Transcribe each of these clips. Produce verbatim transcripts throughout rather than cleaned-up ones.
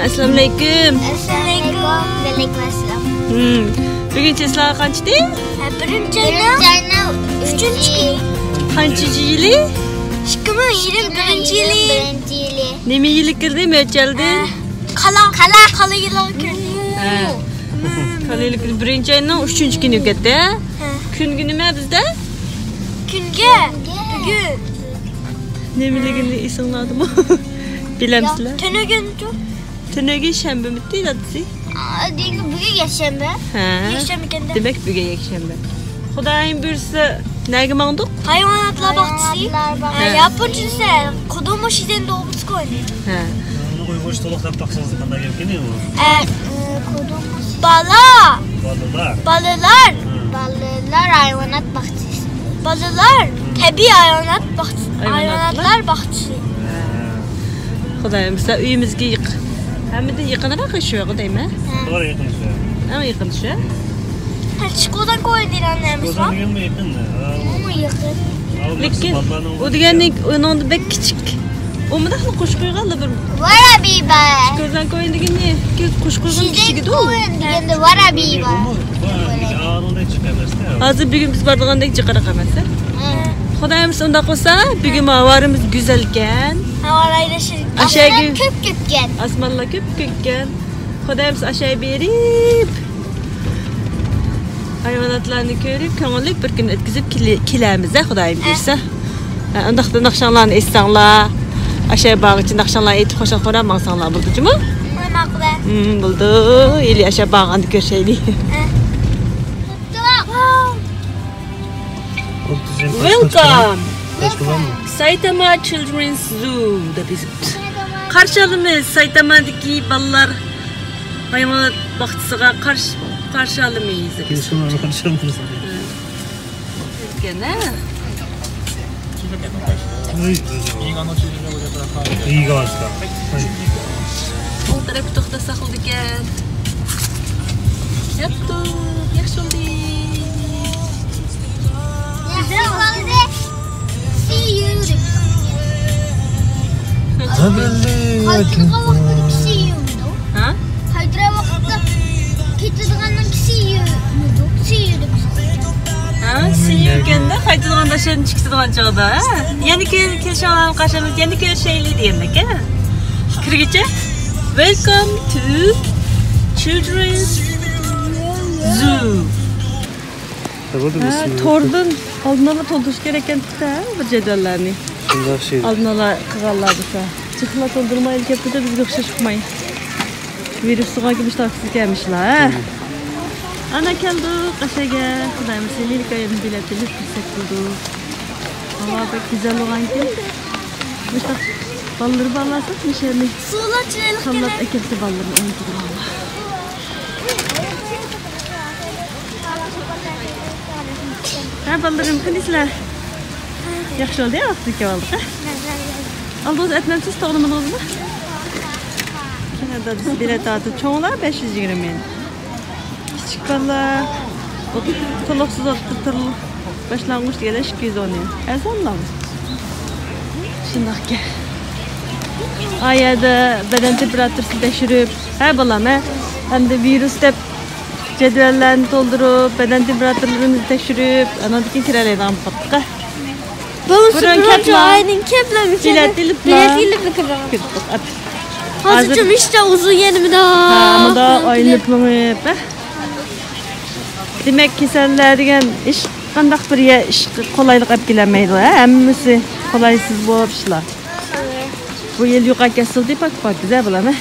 ئەسسالامۇئەلەيكۇم. ئەسسالامۇئەلەيكۇم. ۋەئەلەيكۇم ئەسسالام. ھىم. بۈگۈن چېسلا قانچىدى؟ بىرىنچى ئاينىڭ ئۈچىنچى كۈنى. قانچىنچى يىلى؟ ئىككى مىڭ يىگىرمە بىرىنچى يىلى. نېمە يىلى كىردى مۆچەلدىن؟ كالا، كالا، كالا يىلى كىردى. ھە. كالا يىلى كىردى. بىرىنچى ئاينىڭ ئۈچىنچى كۈنى كەتتى. ھە. كۈنگە نېمە بىزدە؟ كۈنگە بۈگۈن. نېمىلىكىنى ئېسىڭلاردىمۇ؟ بىلەمسىلەر؟ تۈنۈگۈنچۇ؟ تۈنۈگۈن شەنبىمىتى دادىسى؟ ئا، دېگەن بۈگۈن يەكشەنبە. ھە. يەكشەنبە ئىكەن-دە. دېمەك، بۈگۈن يەكشەنبە. خۇدايىم بۇيرۇسا، نەگە ماڭدۇق؟ ھايۋاناتلار باغچىسى. ھايۋاناتلار باغچىسى. ھە. ياپونچىسى كودومو شىزېن دوبۇتسۇ كوينى. ھە. ئۇنى ئۇيغۇرچە تولۇق دەپ باقسىڭىز قانداق گەپكەن ئۇ؟ ئە، بالا. بالىلار. بالىلار. ھە. بالىلار ھايۋانات باغچىسى. بالىلار. ھە. تەبىئىي ھايۋانات باغچىسى. ھايۋاناتلار. ھايۋاناتلار باغچىسى. خۇدايىم، بىزلەر ئۆيىمىزگە يېق-، ھەممىدىن يېقىنراق شۇ دەيمەن. ھە. توغرا، يېقىن شۇ. ئەڭ يېقىن شۇ. ھە، چىقوزان كويىدىن ئەمەسمۇ؟ چىقوزان يېقىنمۇ يېقىن؟ ھە. ئۇمۇ يېقىن. لېكىن ئۇ دېگەننى ئۇنىڭدا بەك كىچىك. ئۇ مۇنداقلا قوشۇپ قويغانلا بىر. ۋارابىبا. چىقوزان كويىدىن دېگەننى قوشۇپ قويغان كىچىك ئىدى ئۇ. دېگەندە ۋارابىبا. ھازىر بۈگۈن بىز بارىدىغاندەك جىقراق ئەمەس، ھە؟ ھە. خۇدايىم ئۇنداق بولسا، بۈگۈن ھاۋارىمىز گۈزەلكەن. ھاۋا رايى شېرىن. ئاشايگۈ-، ئاسمان كۆپ كۆپكەن. ئاسمانلار كۆپ كۆپكەن. خۇدايىم ئاشاي بېرىپ، ھايۋاناتلارنى كۆرۈپ، كۆڭۈللۈك بىر كۈن ئۆتكۈزۈپ كېلە-، كېلەمىز، ھە، خۇدايىم بۇيرۇسا. ھە، ئۇنداقتا ناخشاڭلارنى ئېيتساڭلار، ئاشاي بارغىچە ناخشاڭلارنى ئېيتىپ، خۇشال-خۇرام ماڭساڭلار بولدىچۇمۇ؟ ماقۇل. ھىم، بولدى. ھېلى ئاشاي بارغاندا كۆرۈشەيلى. ھە. Welcome! Saitama Children's Zoo دەپ يېزىپتۇ. قارشى ئالىمىز سايتامادىكى بالىلار ھايۋانات باغچىسىغا قارشى، قارشى ئالىمىز دەپ يېزىپتۇ. ئىكەن، ھە؟ ئوڭ تەرەپكە توختاتساق بولىدىكەن. ياپتۇ، ياخشى بولدى. ياخشى بولدى. See you دەپ. قايتىدىغان ۋاقىتتا كىشى يۇمىدۇ. ھە؟ قايتىدىغان ۋاقىتتا كېتىدىغاننىڭ كىشى يۇمىدۇ. See you دەپ. ھە، see you ئىكەندە، قايتىدىغان داشەن چىقىدىغان چاغدا، ھە؟ يەنە كېلىشىڭلارنى قارشى ئالىمىز، يەنە كۆرۈشەيلى دېگەندەك، ھە؟ كىرگۈچە، Welcome to Children's Zoo. ھە، توردىن ئالدىن ئالا تولدۇرۇش كېرەك ئىكەن، ھە، بىر جەدۋەللەرنى. شۇنداق شەي. ئالدىن ئالا قىلغانلار بولسا. جىقلا تولدۇرمايلى كەپتۇ-دە، بىزگە ئوخشاش ئۇقماي. ۋىرۇس تۇغانكى مۇشۇ تاكسىسى كەلمىشلا، ھە؟ ئانا كەلدۇق، قەشەگە. خۇدايىم سېنى ھېلىكايەمنى بېلەت ئېلىپ كىرسەك بولدى. ھاۋا بەك گۈزەل بولغانكەن. مۇشۇنداق بالىلىرى بارلارسا مۇشۇ يەرنى سۇلار چىرايلىق تاللاپ ئەكەلسە بالىلىرىنى ئوينىتىدىغانلار. ھە، بالىلىرىم، قانداقسىلەر؟ ياخشى بولدى، ۋاقتىدا كېلىۋالدۇق، ھە؟ ئالدىڭىز ئەتمەمسىز، توغرىمىدىڭىزمۇ؟ كېيىن دادىسى بېلەت ئالدى، چوڭلار بەش يۈز يىگىرمە يۈەن. كىچىك بالىلار، تولۇقسىز ئوتتۇرا، باشلانغۇچ دېگەنلەر ئىككى يۈز ئون يۈەن. ئەرزانلا. شۇنداقكەن. ئا يەردە بەدەن تېمپېراتۇرىسىنى تەكشۈرۈپ، ھە بالام، ھە؟ ئەمدى ۋىرۇس دەپ جەدۋەللەرنى تولدۇرۇپ، بەدەن تېمپېراتۇرىلىرىمىزنى تەكشۈرۈپ، ئاناندىن كېيىن كىرەلەيدىغان بولۇپ قاپتۇق. بۇرۇن كەپلا. بىلەت ئېلىپلا. بىلەت ئېلىپلا كىردۇق. ھازىرچۇ مىشتا ئۇزۇن يەنە مۇنداق. ھە، مۇنداق ئايلىنىپ مېڭىپ، ھە. دېمەك، كېسەللەر دېگەن ھېچقانداق بىر يەر ئىشقا قولايلىق ئەپ كېلەلمەيدۇ، ھە؟ ھەممىسى قولايسىز بولۇپ ئىشلار. بۇ يىل يۇقا كەسىلدى، پاك-پاكىزە بولامەن.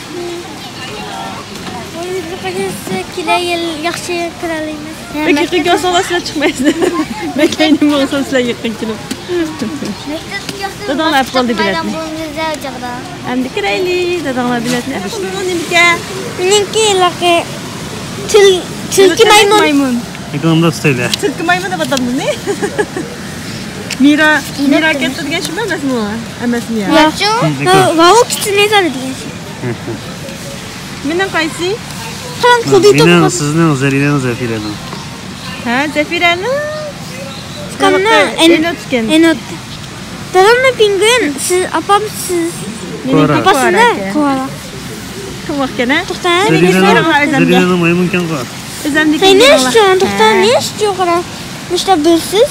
بۇ يىل يۇقا كەسىلسە، كېلەر يىل ياخشى كۆرەلەيمىز. بەك يېقىن كەلسەڭلار سىلەر چىقمايسىلەر. مەن كەينىمگە بولسام سىلەر يېقىن كېلىپ. داداڭلار ئەپ قالدى بېلەتنى. ئەمدى كىرەيلى، داداڭلار بېلەتنى ئەپ. بۇنىڭ نېمىكەن؟ مېنىڭكى ھېلىقى تۈل-، تۈلكە مايمۇن. مايمۇن. يېقىندا تۇتايلى. تۈلكە مايمۇن دەپ ئاتامدۇ نى؟ مىرا، مىرا كەتتى دېگەن شۇ ئەمەسمۇ؟ ئەمەسمۇ يا؟ ياق. ھە، ۋاۋۇ كىچىك نېزا دېگەن شۇ. مېنىڭ قايسى؟ قاراڭ، قولدا مېنىڭ، سىزنىڭ، زەرىنەڭ، زەفىرەنىڭ. ھە، زەفىرەنىڭ. ئۇكامنىڭ ئەن-، ئېنوت ئىكەن. ئېنوت. دادامنىڭ پېنگۇين، سىز، ئاپام سىز. مېنىڭكى ئاپاسىنىڭ كوئالا. كوئالا. شۇڭلۇقكەن ھە. توختا، زەرىنەنىڭ، زەرىنەنىڭ مايمۇنكەنغۇ. ئۆزەمدىكى. نېمە ئىچىڭ؟ توختا، ھە. نېمە ئىچىڭ قارا؟ مۇشۇنداق بىلسىز،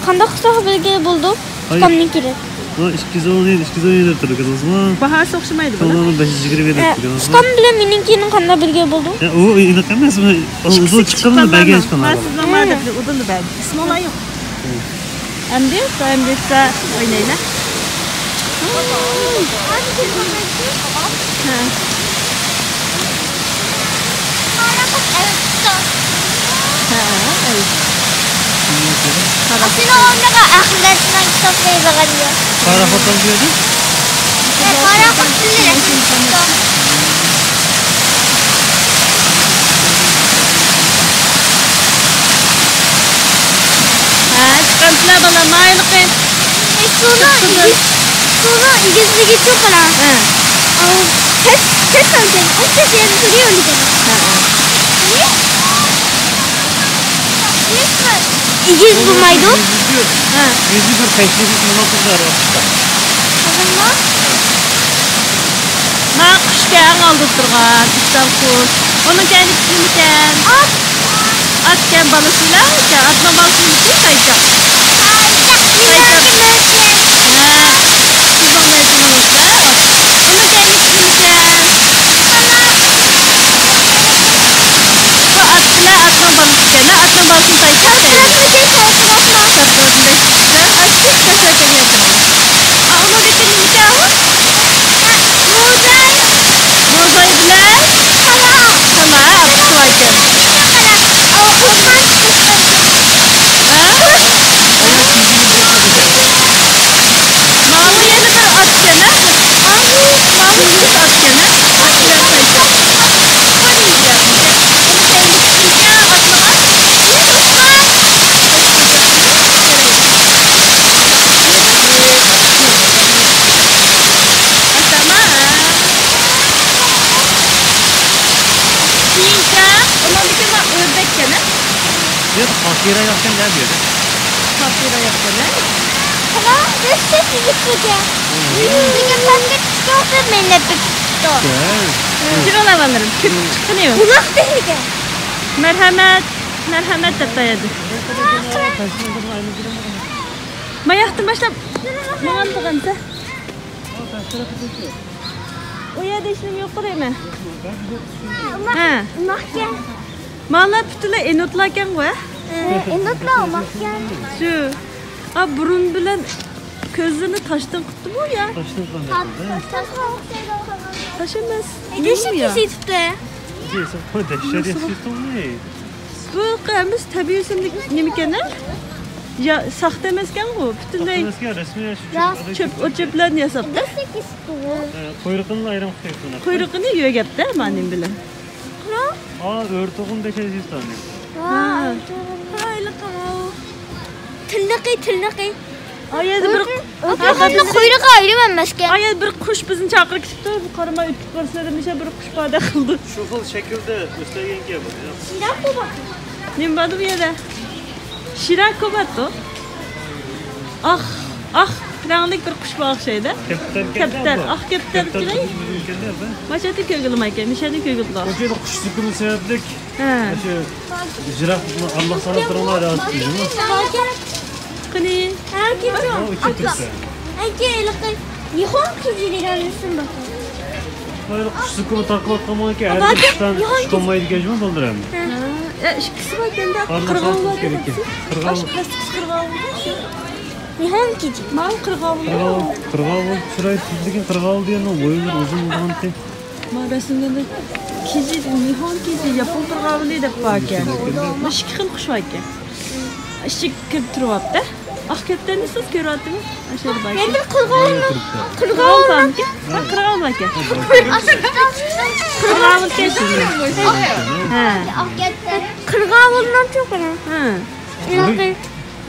قانداق قىلساق بىلگىلى بولىدۇ؟ ھاي. ئۇكامنىڭكىنى. بۇ ئىككى يۈز ئون يۈەن، ئىككى يۈز ئون يۈەن دەپ تۇرىدىكەنسىز. باھاسى ئوخشىمايدۇ بۇنىڭ. بەش يۈز يىگىرمە يۈەن دەپ تۇرىدىكەنسىز. ئۇكام بىلەن مېنىڭكىنى قانداق بىلگىلى بولىدۇ؟ يا، ئۇ ئېنىق ئەمەس. ئۇ ئۇزۇن چىققاندا بەرگەن ئىشقان. مەن سىزنىڭ مادەپنى ئۇدۇللا بەردىم. ئىسمىڭلار يوق. ئەمدى دائىم بىرسە ئوينايلى. ھە. ھە، ئەي. سېنىڭ ئورنۇڭغا ئەخمەتنىڭ كىتابى يېزىلغان يوق. قاراخوتۇم دېدى. ھە، قاراخوت تىلى. ھە، چىقامسىلەر بالام، مايلىقى. ئەي، سۇنىڭ ئېگىز-، سۇنىڭ ئېگىزلىكى چوڭ قارا. ھە. ئاۋۇ، پەس، پەس ئەمكەن، ئۇنچە يەنە تۇرۇۋېرىدىكەن. ھە، ھە. ئېگىز بولمايدۇ. ھە. ئۆزى بىر تەكلىپ قىلماقچىدار. مانا قۇشكەن ئالدىدا تۇرغان، ئىشتان قۇش. ئۇنىڭ كەينىدىكى نېمىكەن؟ ئات. ئاتكەن بالىسى بىلەن ئاتنىڭ بالىسى نېمىكى؟ تايچاق. تايچاق. ھە. سىزنىڭ نېمىڭىزدە ئات. ئۇنىڭ كەينىدىكى نېمىكەن؟ بۇ ئات بىلەن ئاتنىڭ بالىسى ئىكەن. ئاتنىڭ بالىسىنى تايچاق دەيمىز. ئۇنىڭدىكى نېمىكەن ئۇ؟ موزاي. موزاي بىلەن؟ كالا. كالا، ئاپىسى باركەن. ھە؟ ماۋۇ يەنە بىر ئاتكەن، ھە؟ ماۋۇ، ماۋۇ ئۈچ ئاتكەن، ھە؟ كېيىنچە ئۇنىڭدىكى ما ئۆردەككەن، ھە؟ ياق، خاخىرا ياقكەن يا بۇ يەردە. خاخىرا ياقكەن، ھە؟ قاراڭ، بىز سىزگە تۇتتۇق. بىزگە پەسكە تۇتتۇق، مەن دەپ تۇتتۇق. جىرىڭلار بالىلىرىم، كۆپ چىققىنى يوق. بۇلاق تېخىكەن. مەرھەمەت، مەرھەمەت دەپ دايادى. ماياقتىن باشلاپ ماڭالىدىغانسە. ئۇ يەردە ھېچنېمە يوق دەيمەن. ھە. مانا پۈتۈنلەي ئېنوتلاركەنغۇ، ھە؟ ئېنوتلار ماكان. شۇ. ئا، بۇرۇن بىلەن كۆزلىرىنى تاشتىن قىپتىمۇ يا؟ تاشتىن قىلغان. تاش ئەمەس. نېمە يا؟ بۇ ھەممىسى تەبىئىي ئۆسۈملۈك نېمىكەن، ھە؟ يا، ساختا ئەمەسكەنغۇ، پۈتۈنلەي. ساختا ئەمەسكەن، رەسمىي. راست. چۆپ، ئوت چۆپلەرنى ياساپتۇ. قۇيرۇقىنى ئايرىم قىلىپ. قۇيرۇقىنى يۆگەپتە، مانا نېمە بىلەن. قارا. ئا، ئۆرتۇغۇن دېگەن يېزىستانى. ۋاي، ھە. ئۆرتۇغۇن. ھايلىقىم ئاۋۇ. تىرنىقى، تىرنىقى. ئا يەردە بىر، ئۆرتۇغۇننىڭ قۇيرۇقى ئايرىم ئەمەسكەن. ئا يەردە بىر قۇش بىزنى چاقىرىپ كېتىپتۇ. بۇ قارىماي ئۆتۈپ بارسىلەر دېمىشە بىر قۇش باردەك قىلدى. شۇ خىل شەكىلدە ئۆسەلگەنكەن بۇ. شىراكوباتو. نېمە باردا بۇ يەردە؟ شىراكوباتو. ئاق، ئاق رەڭلىك بىر قۇش بار ئوخشايدۇ. كەپتەر، كەپتەر، ئاق كەپتەر كېلەي. ماشاتنى كۆرگىلىمايكەن، مىشەنى كۆرگىلىدۇ. ئۇ يەردە قۇش سۈكۈنى سەۋەبلىك. ھە. شۇ يىراق ئاللا سالاپ تۇرۇڭلار، راست دېدىم. قېنى؟ ھە، كېلىڭ. ئەنكى ھېلىقى نىھون كىجى دېگەن ئىسىم بار. مايلىق قۇش سۈكۈنى تاقىۋاتقان بولغانكى، ھەر بىر قۇشتان چىقالمايدىكەن جۇمۇ بالدۇرۇم. ھە، ئىككىسى بار ئىكەن-دە. قىرغاۋۇل بار ئىكەن. قىرغاۋۇل. نىھون كىجى. ماۋۇ قىرغاۋۇل. قىرغاۋۇل. قىرغاۋۇل. چىرايلىق تۇرىدىكەن قىرغاۋۇل دېگەن، بويۇنلىرى ئۇزۇن بولغانتى. ما رەسىملەردە كىجى، نىھون كىجى، ياپون قىرغاۋۇلى دەپ باركەن. مۇشۇ ئىككى خىل قۇش باركەن. ئىچىگە كىرىپ تۇرۇۋاپتۇ. ئاق كەپتەرنى سىز كۆرۈۋاتىمىز. ئاشۇ يەردە باركەن. يەنە بىر قىرغاۋۇل، قىرغاۋۇل بارمىكەن؟ ھە، قىرغاۋۇل باركەن. قىرغاۋۇلكەن شۇ. ھە. قىرغاۋۇلنىڭ چوقۇنى. ھە. ھېلىقى.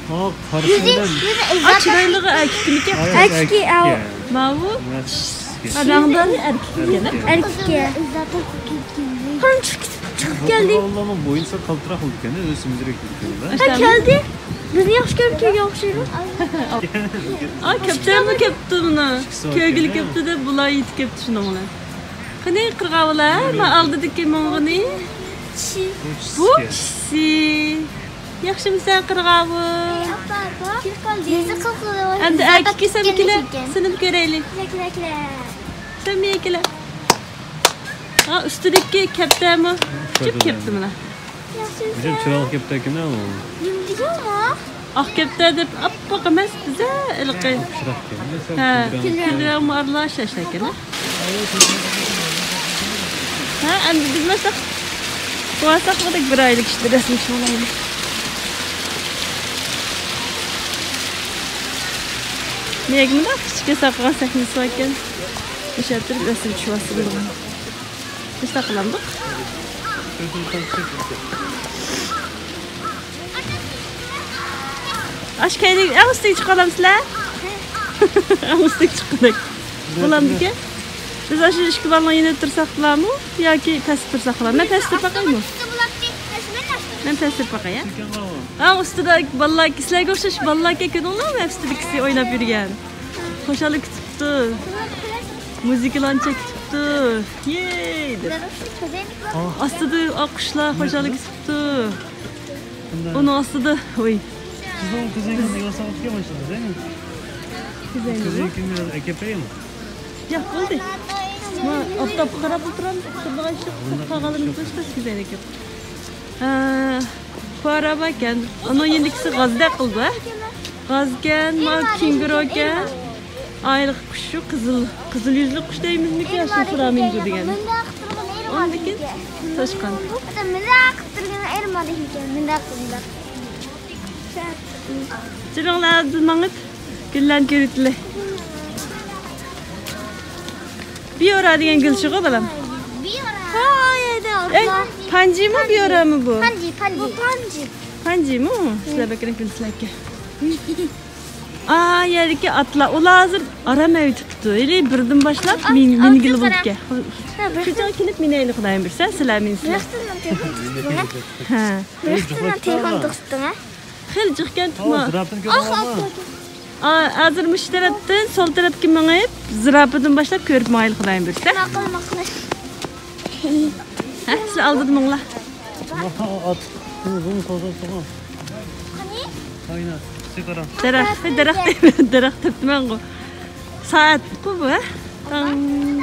ئا، قارىسىدا. يۈزى، يۈزى ئا، ئىززەت. چىرايلىقى ئەركىكمىكەن؟ ئەركىكى، ئاۋۇ. ماۋۇ. ئا، رەڭدارى ئەركىككەن. ئەركىككەن. قانچە چىقىپ كەلدى. ئۇلارنىڭ بوينىسى قالتىراق بولىدىكەن، ئۆزى سېمىزرەك بولىدىكەن. ھە، كەلدى. بىزنى ياخشى كۆرۈپ كەلگەن ئوخشايدۇ. ئا، كەپتەرمۇ كەپتۇ مانا. كۆرگىلى كەپتۇ دەپ بۇلار يېتىپ كەپتۇ شۇنىڭ بىلەن. نى قىرغاۋۇلار، ما ئالدىدىكى ماڭغىنى. بۇ چىشى. ياخشىمۇسەن، قىرغاۋۇل؟ ئەمدى ئەركىكى سەنمۇ كېلە، سېنىمۇ كۆرەيلى. سەنمۇ كېلە. ھا، ئۈستىدىكى كەپتەمۇ؟ جۈپ كەپتە مانا. بىزنىڭ چىرايلىق كەپتە ئىكەن ئۇ. ئاق كەپتە دەپ ئاپئاق ئەمەس، بىزە ھېلىقى. ھە، كۈلرەڭمۇ ئارىلاش ئەشلەكەن. ھە، ئەمدى بىز مەسەق بارساق بولدى، بىر ئايلىق ئىشتە رەسىم چۈشۈرەيلى. نېگە مۇنداق كىچىككە ساقلىغان سەھنىسى باركەن؟ مۇشۇ يەردە تۇرۇپ رەسىم چۈشۈرۈۋالسا بولىدىغان. بىز ساقلاندۇق. ئاشۇ كەينىگە ئەڭ ئۈستىگە چىقالامسىلەر؟ ئەڭ ئۈستىگە چىققۇدەك بولامدىكەن. بىز ئاشۇ ئىككى بالىنىڭ يېنىدا تۇرساقلارمۇ ياكى پەستە تۇرساقلار؟ مەن پەستە تۇرۇپ باقايمۇ؟ مەن پەستە تۇرۇپ باقاي، ھە؟ ئەڭ ئۈستىدە بالىلار، سىلەرگە ئوخشاش بالىلار كۆردۈڭلارمۇ؟ ئەڭ ئۈستىدىكىسى ئويناپ يۈرگەن. خۇشاللىق كۈتۈپتۇ. مۇزىكىلارنى چېكىتىپتۇ. يېي دەپ. ئاستىدا قۇشلار خۇشاللىق كۈتۈپتۇ. ئۇنىڭ ئاستىدا، ۋوي. سىزنىڭ كۈزەڭگە ياساۋاتقان باشلىدى، دەيمۇ؟ كۈزەڭگە؟ كۈزەڭگە ئەكەپ بېرەيمۇ؟ ياق، بولدى. ما، ئاپتاپقا قاراپ ئولتۇرامىز، ئۇقتۇرىدىغان ئىش يوق. قالغانلىرىمىز باشقا كۈزەڭگە. ھە، پارا باركەن. ئانىڭ يېنىدىكىسى غازدەك قىلىدۇ، ھە؟ غازكەن، ما، كېنگۇرۇكەن. ئايلىق قۇش شۇ، قىزىل، قىزىل يۈزلۈك قۇش دەيمىزمىكى، شۇ فلامىنگو دېگەن. ئاندىن كېيىن چاشقان. جېنىڭلار ماڭىت، گۈللەرنى كۆرۈۋېتىلى. بىئورا دېگەن گۈل شۇغۇ، بالام؟ بىئورا. ھاي، ھاي، ئەي، پانجىمۇ، بىئورامۇ بۇ؟ پانجى، پانجى. بۇ پانجى. پانجىمۇ؟ سىلەر بەكرەك بىلىسىلەركەن. ئا، يەردىكى ئاتلار، ئۇلار ھازىر ئارام ئەۋېتىپتۇ. ھېلى بىردىن باشلاپ مىن-، مىنگىلى بولىدىكەن. شۇ جايغا كېلىپ مىنەيلى، خۇدايىم بۈيۈرسە، سىلەر مىنسىلەر. ھە. خېلى جىقكەن تۇتما. ئا، ھازىر مۇشۇ تەرەپتىن سول تەرەپكە مېڭىپ، زىراپىدىن باشلاپ كۆرۈپ ماڭايلى، خۇدايىم بۈيۈرسە. ماقۇل، ماقۇل. ھە، سىلەر ئالدىدا ماڭلا. قېنى؟ دەرەخ، دەرەخ، دەرەخ دەپتىمەنغۇ. سائەتقۇ بۇ، ھە؟ داڭ،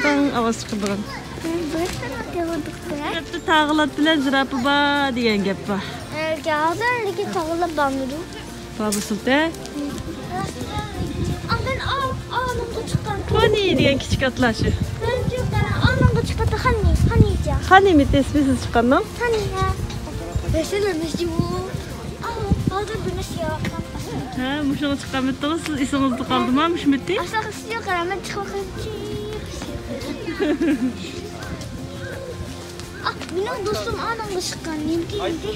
داڭ ئاۋاز چىقىرىدىغان. بۇ يەردە تاغىلات بىلەن زىراپا بار دېگەن گەپ بار. ھازىر لېكىن تاغىلات بارمىدۇ؟ بابا سۇلتان. ئاندىن ئا-، ئانىڭغا چىققان. پونى دېگەن كىچىك ئاتلار شۇ. ئانىڭغا چىققان خانى، خانىجا. خانىمى تېسمىسىز چىققاننىڭ؟ خانى، ھە. ھازىر بىلمەس يوق. ھە، مۇشۇنىڭغا چىققانمىدىڭىز، سىز ئېسىڭىزدە قالدىمۇ مۇشۇ مىتى؟ ئاساسى يوق، مەن چىقىپ باقاي. ئا، مېنىڭ دوستۇم ئانىڭغا چىققان، نېمىكى، نېمىكى؟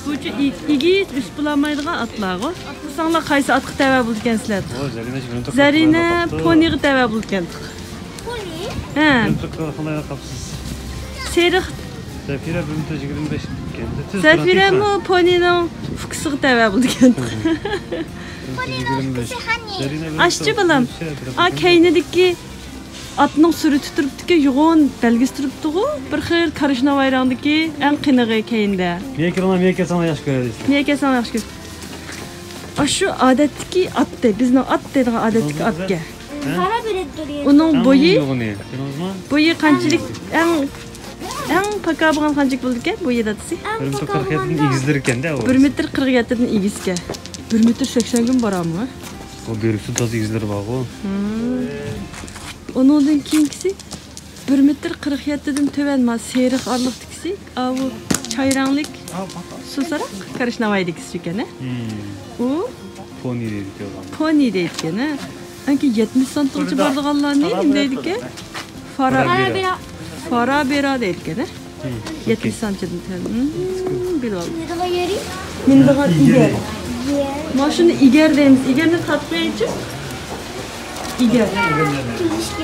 بۇچۇ ئىگىز ئۈست بولالمايدىغان ئاتلارغۇ. ساڭلار قايسى ئاتقا تەۋە بولىدىكەنسىلەر؟ زەرىنە پونىغا تەۋە بولىدىكەن. ھە. سېرىق. زەفىرە بىر مېتىر يىگىرمە بەش ئىكەن. زەفىرەمۇ پونىنىڭ ئۇكىسىغا تەۋە بولىدىكەن. ئاشچى بالام. ئا، كەينىدىكى ئاتنىڭ سۈرىتى تۇرۇپتىكەن، يوغان بەلگىسى تۇرۇپتىغۇ، بىر خىل كارىشناۋاي رەڭدىكى، ئەڭ قېنىغى كەينىدە. مېيەكە كەلسەڭلار ياخشى كۆرەرسىلەر. مېيەكە كەلسەڭلار ياخشى كۆرەرسىلەر. ئاشۇ ئادەتتىكى ئات دەي، بىزنىڭ ئات دەيدىغان ئادەتتىكى ئاتكەن. ئۇنىڭ بويى، بويى قانچىلىك، ئەڭ، ئەڭ پاكا بولغان قانچىلىك بولىدىكەن بويى دادىسى؟ بىر مېتىر قىرىق يەتتىدىن ئېگىزلىرىكەن-دە ئۇ. بىر مېتىر قىرىق يەتتىدىن ئېگىزكەن. بىر مېتىر سەكسەنگىمۇ بارامۇ؟ ئۇ بۆرۈكسىدىن تازا ئېگىزلىرى بارغۇ. ئۇنىڭدىن كېيىنكىسى بىر مېتىر قىرىق يەتتىدىن تۆۋەن، ما سېرىق ئارىلىقتىكىسى، ئاۋۇ چاي رەڭلىك سۇسراق، كارىشناۋايدىكىسى ئىكەن، ھە؟ ئۇ پونى دەيدىكەن. پونى دەيدىكەن، ھە؟ ئانكى يەتمىش سانتىمغىچە بارىدىغانلارنى نېمە دەيدىكەن؟ فارا-، فارابېرا دەيدىكەن، ھە؟ يەتمىش سانتىمدىن تۆۋەن. بىلىۋالدىم. مىنىدىغان ئىگەر. مانا شۇنى ئىگەر دەيمىز. ئىگەرنى تارتىپ قويايچۇ. ئىگەر.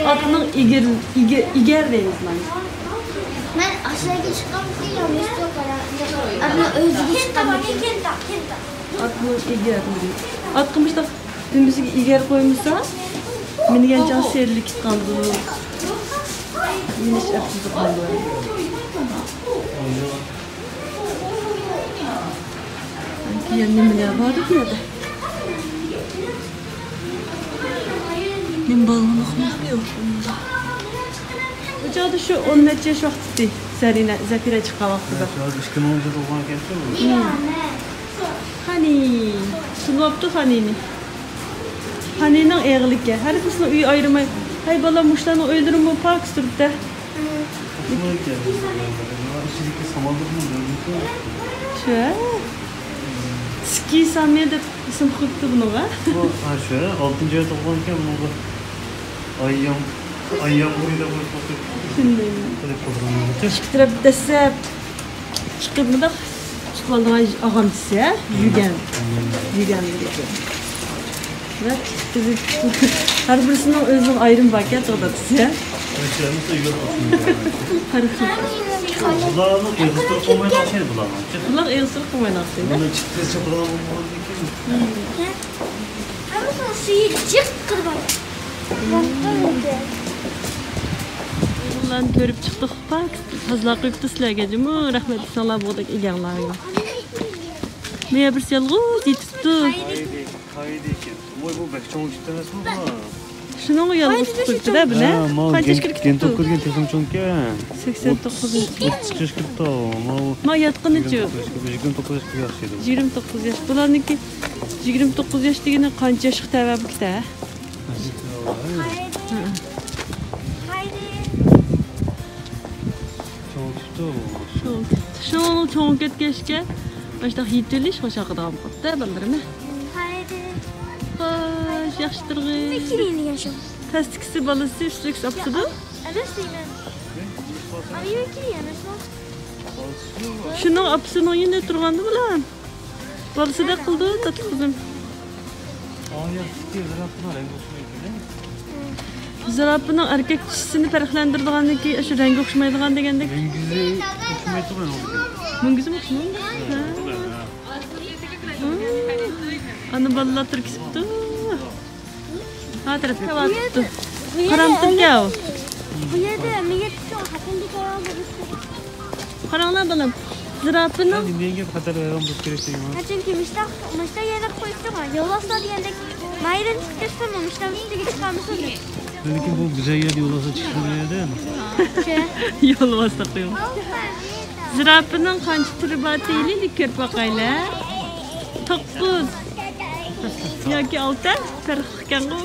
ئاتنىڭ ئىگىر-، ئىگە-، ئىگەر دەيمىز مانا. مەن ئاشۇ يەرگە چىققان يالغۇز قارا. ئاتنىڭ ئۆزىگە چىققان. ئاتنىڭ ئېگەرلىرى. ئاتقا مۇشۇنداق دۈمبىسىگە ئېگەر قويمىسا، مىنگەن چاغ سېرىلىپ كېتىدۇ. مىنىش ئەپسىز قالدى. يەنە نېمىلەر بار بۇ يەردە؟ نېمە بالىنى ئۇقمايمەن. بۇ چاغدا شۇ ئون نەچچە ياش ۋاقتىتى زەرىنە، زەپىرە چىققان ۋاقتىدا. شۇ ئىككى مىڭىنچى يىل تۇغۇلغان ئىكەن شۇ. خانى. تونۇۋاپتۇ خانىنى. خانىنىڭ ئېغىلىكى. ھەر بىرسىنىڭ ئۆيى ئايرىماي. ھەي بالام، مۇشۇلارنىڭ ئۆيلىرىمۇ پاكىز تۇرۇپتۇ. شۇ. سكى سامى دەپ ئىسىم قويۇپتۇ بۇنىڭغا. بۇ، ھە، شۇ، ئالتىنچى ئايدا تۇغۇلغان ئىكەن، بۇنىڭغا ئاييام، ئاييام ئۇرى دەپ قويۇپتۇ. شۇنداق. ئىككى تەرەپ دەسسەپ چىقىپ مۇنداق تۇتۇۋالىدىغان ئاغام دېسە، يۈگەن. يۈگەن. ۋە ھەر بىرسىنىڭ ئۆزىنىڭ ئايرىمى باركەن، توغرا دېسە. ھەر خىل. بۇلارنىڭ ئېغىزلىرى قويمايدىغان ئوخشايدۇ بۇلارنىڭ. بۇلار ئېغىزلىرى قويمايدىغان ئوخشايدۇ. بۇنى چىقىپ كەتسە بۇلار بولمايدىكەن. ھەممىسىنىڭ سۈيى جىق قىلىپ. بۇلارنى كۆرۈپ چىقتۇق. پاكىز تازىلاپ قويۇپتۇ سىلەرگە جۇمۇ. رەھمەت دېسەڭلار بولدى ئىگەڭلارغا. مېيە بىرسى يالغۇز يېتىپتۇ. قايىدى، قايىدى ئىكەن. ۋاي، بۇ بەك چوڭ ئىت ئەمەسمۇ بۇ؟ شۇنىڭغا يالغۇز قويۇپتۇ-دە بۇنى. ھە، ماۋۇ قانچە ياشقا كىرىپتۇ؟ گېنتوككا كىرگەن تېخىمۇ چوڭكەن. سەكسەن توققۇزىنچى. ئوتتۇز ياشقا كىرىپتۇ. ماۋۇ ما ياتقىنىچۇ؟ يىگىرمە توققۇز ياشقا كىرگەن. يىگىرمە توققۇز ياش. بۇلارنىڭكى يىگىرمە توققۇز ياش دېگىنى قانچە ياشقا تەۋە بۇ كىتە؟ شۇڭا چوڭ كەتكەچكە مۇشۇنداق يېتىۋېلىش خوش ياقىدىغان بولۇپتۇ بالىلىرىمە. خوش، ياخشى تۇرغىن. پەستىكىسى بالىسى، ئۈستىدىكىسى ئاپىسىدۇ. ئەمەس دەيمەن. ئەمەسمۇ؟ شۇنىڭ ئاپىسىنىڭ يېنىدا تۇرغاندا بۇلار. بالىسىدەك قىلىدۇ، تاتلىق قىزىم. زىراپىنىڭ ئەركەك چىشىسىنى پەرقلەندۈرىدىغانلىكى، ئاشۇ رەڭگى ئوخشىمايدىغان دېگەندەك. مۈڭگۈزى ئوخشىمايدىغان. مۈڭگۈزىمۇ ئوخشىمايدۇ. ھە. ئانا بالىلار تۇرۇپ كېتىپتۇ. ھا تەرەپكە بارىپتۇ. قارامتۇلكەن ئۇ. بۇ يەردە مېيەك چوڭ، خوتۇندىكى ئايال بولۇشى كېرەك. قاراڭلار بالام، زىراپىنىڭ. نېمىگە خەتەر ھايۋان بولۇش كېرەك دەيمەن؟ ھە، چۈنكى مۇشتاق، مۇشتاق يەرلەر قويۇپتۇغۇ، يولۋاسلار دېگەندەك، مايدىن چىقىپ كەتسىمۇ مۇشتاق ئۈستىگە چىقالمىسۇن دەپ. لېكىن بۇ گۈزەل يەردە يولۋاسلار چىقىدۇ يەردە. شۇ. يولۋاسلار قويۇڭ. زىراپىنىڭ قانچە تۈرى بار دېيلى، كۆرۈپ باقايلى. توققۇز ياكى ئالتە، پەرقلىقكەنغۇ.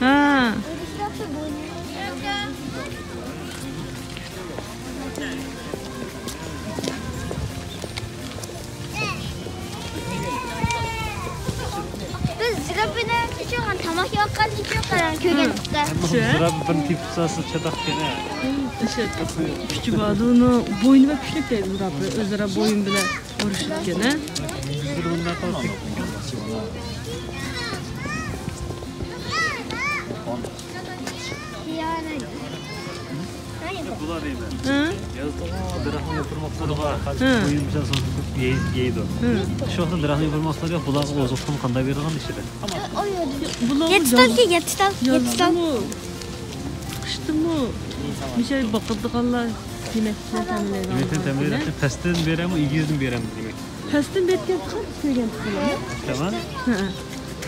ھە. بىز زىراپىنىڭ كۈچىگە تاماكا ياققان كۈچىگە قاراپ كۆرگەنتۇق-دە. زىراپە بىرنى تېپىپ سالسا چاتاق ئىكەن-ھە. كۈچى بار ئۇنىڭ، بوينى بەك كۈچلۈك دەيدۇ زىراپە، ئۆزئارا بويۇن بىلەن ئۇرۇشىدىكەن-ھە. بۇلار دەيمەن. ھە؟ يازدىغۇ دەرەخنىڭ يوپۇرماقلىرىغا ھە. بۇيۇم بىلەن سوزۇپ يەي-، يەيدۇ. ھە. شۇ ۋاقىتتا دەرەخنىڭ يوپۇرماقلىرى بۇلارغا ئوزۇقلۇقنى قانداق بېرىدىغان ئىچىدە؟ بۇلار يەتتە تال، يەتتە تال، يەتتە تال. يازدىمۇ، قىشتىمۇ مۇشۇ باقىدىغانلار يېمەكلىكنى تەمىنلەيدىغان. يېمەكلىكنى تەمىنلەيدۇ. پەستىن بېرەمۇ، ئېگىزدىن بېرەمۇ دېمەك. پەستىن بېرىپ كەلسە قىلىپ كۆرگەن تۇغۇلىمۇ؟ تامام. ھە.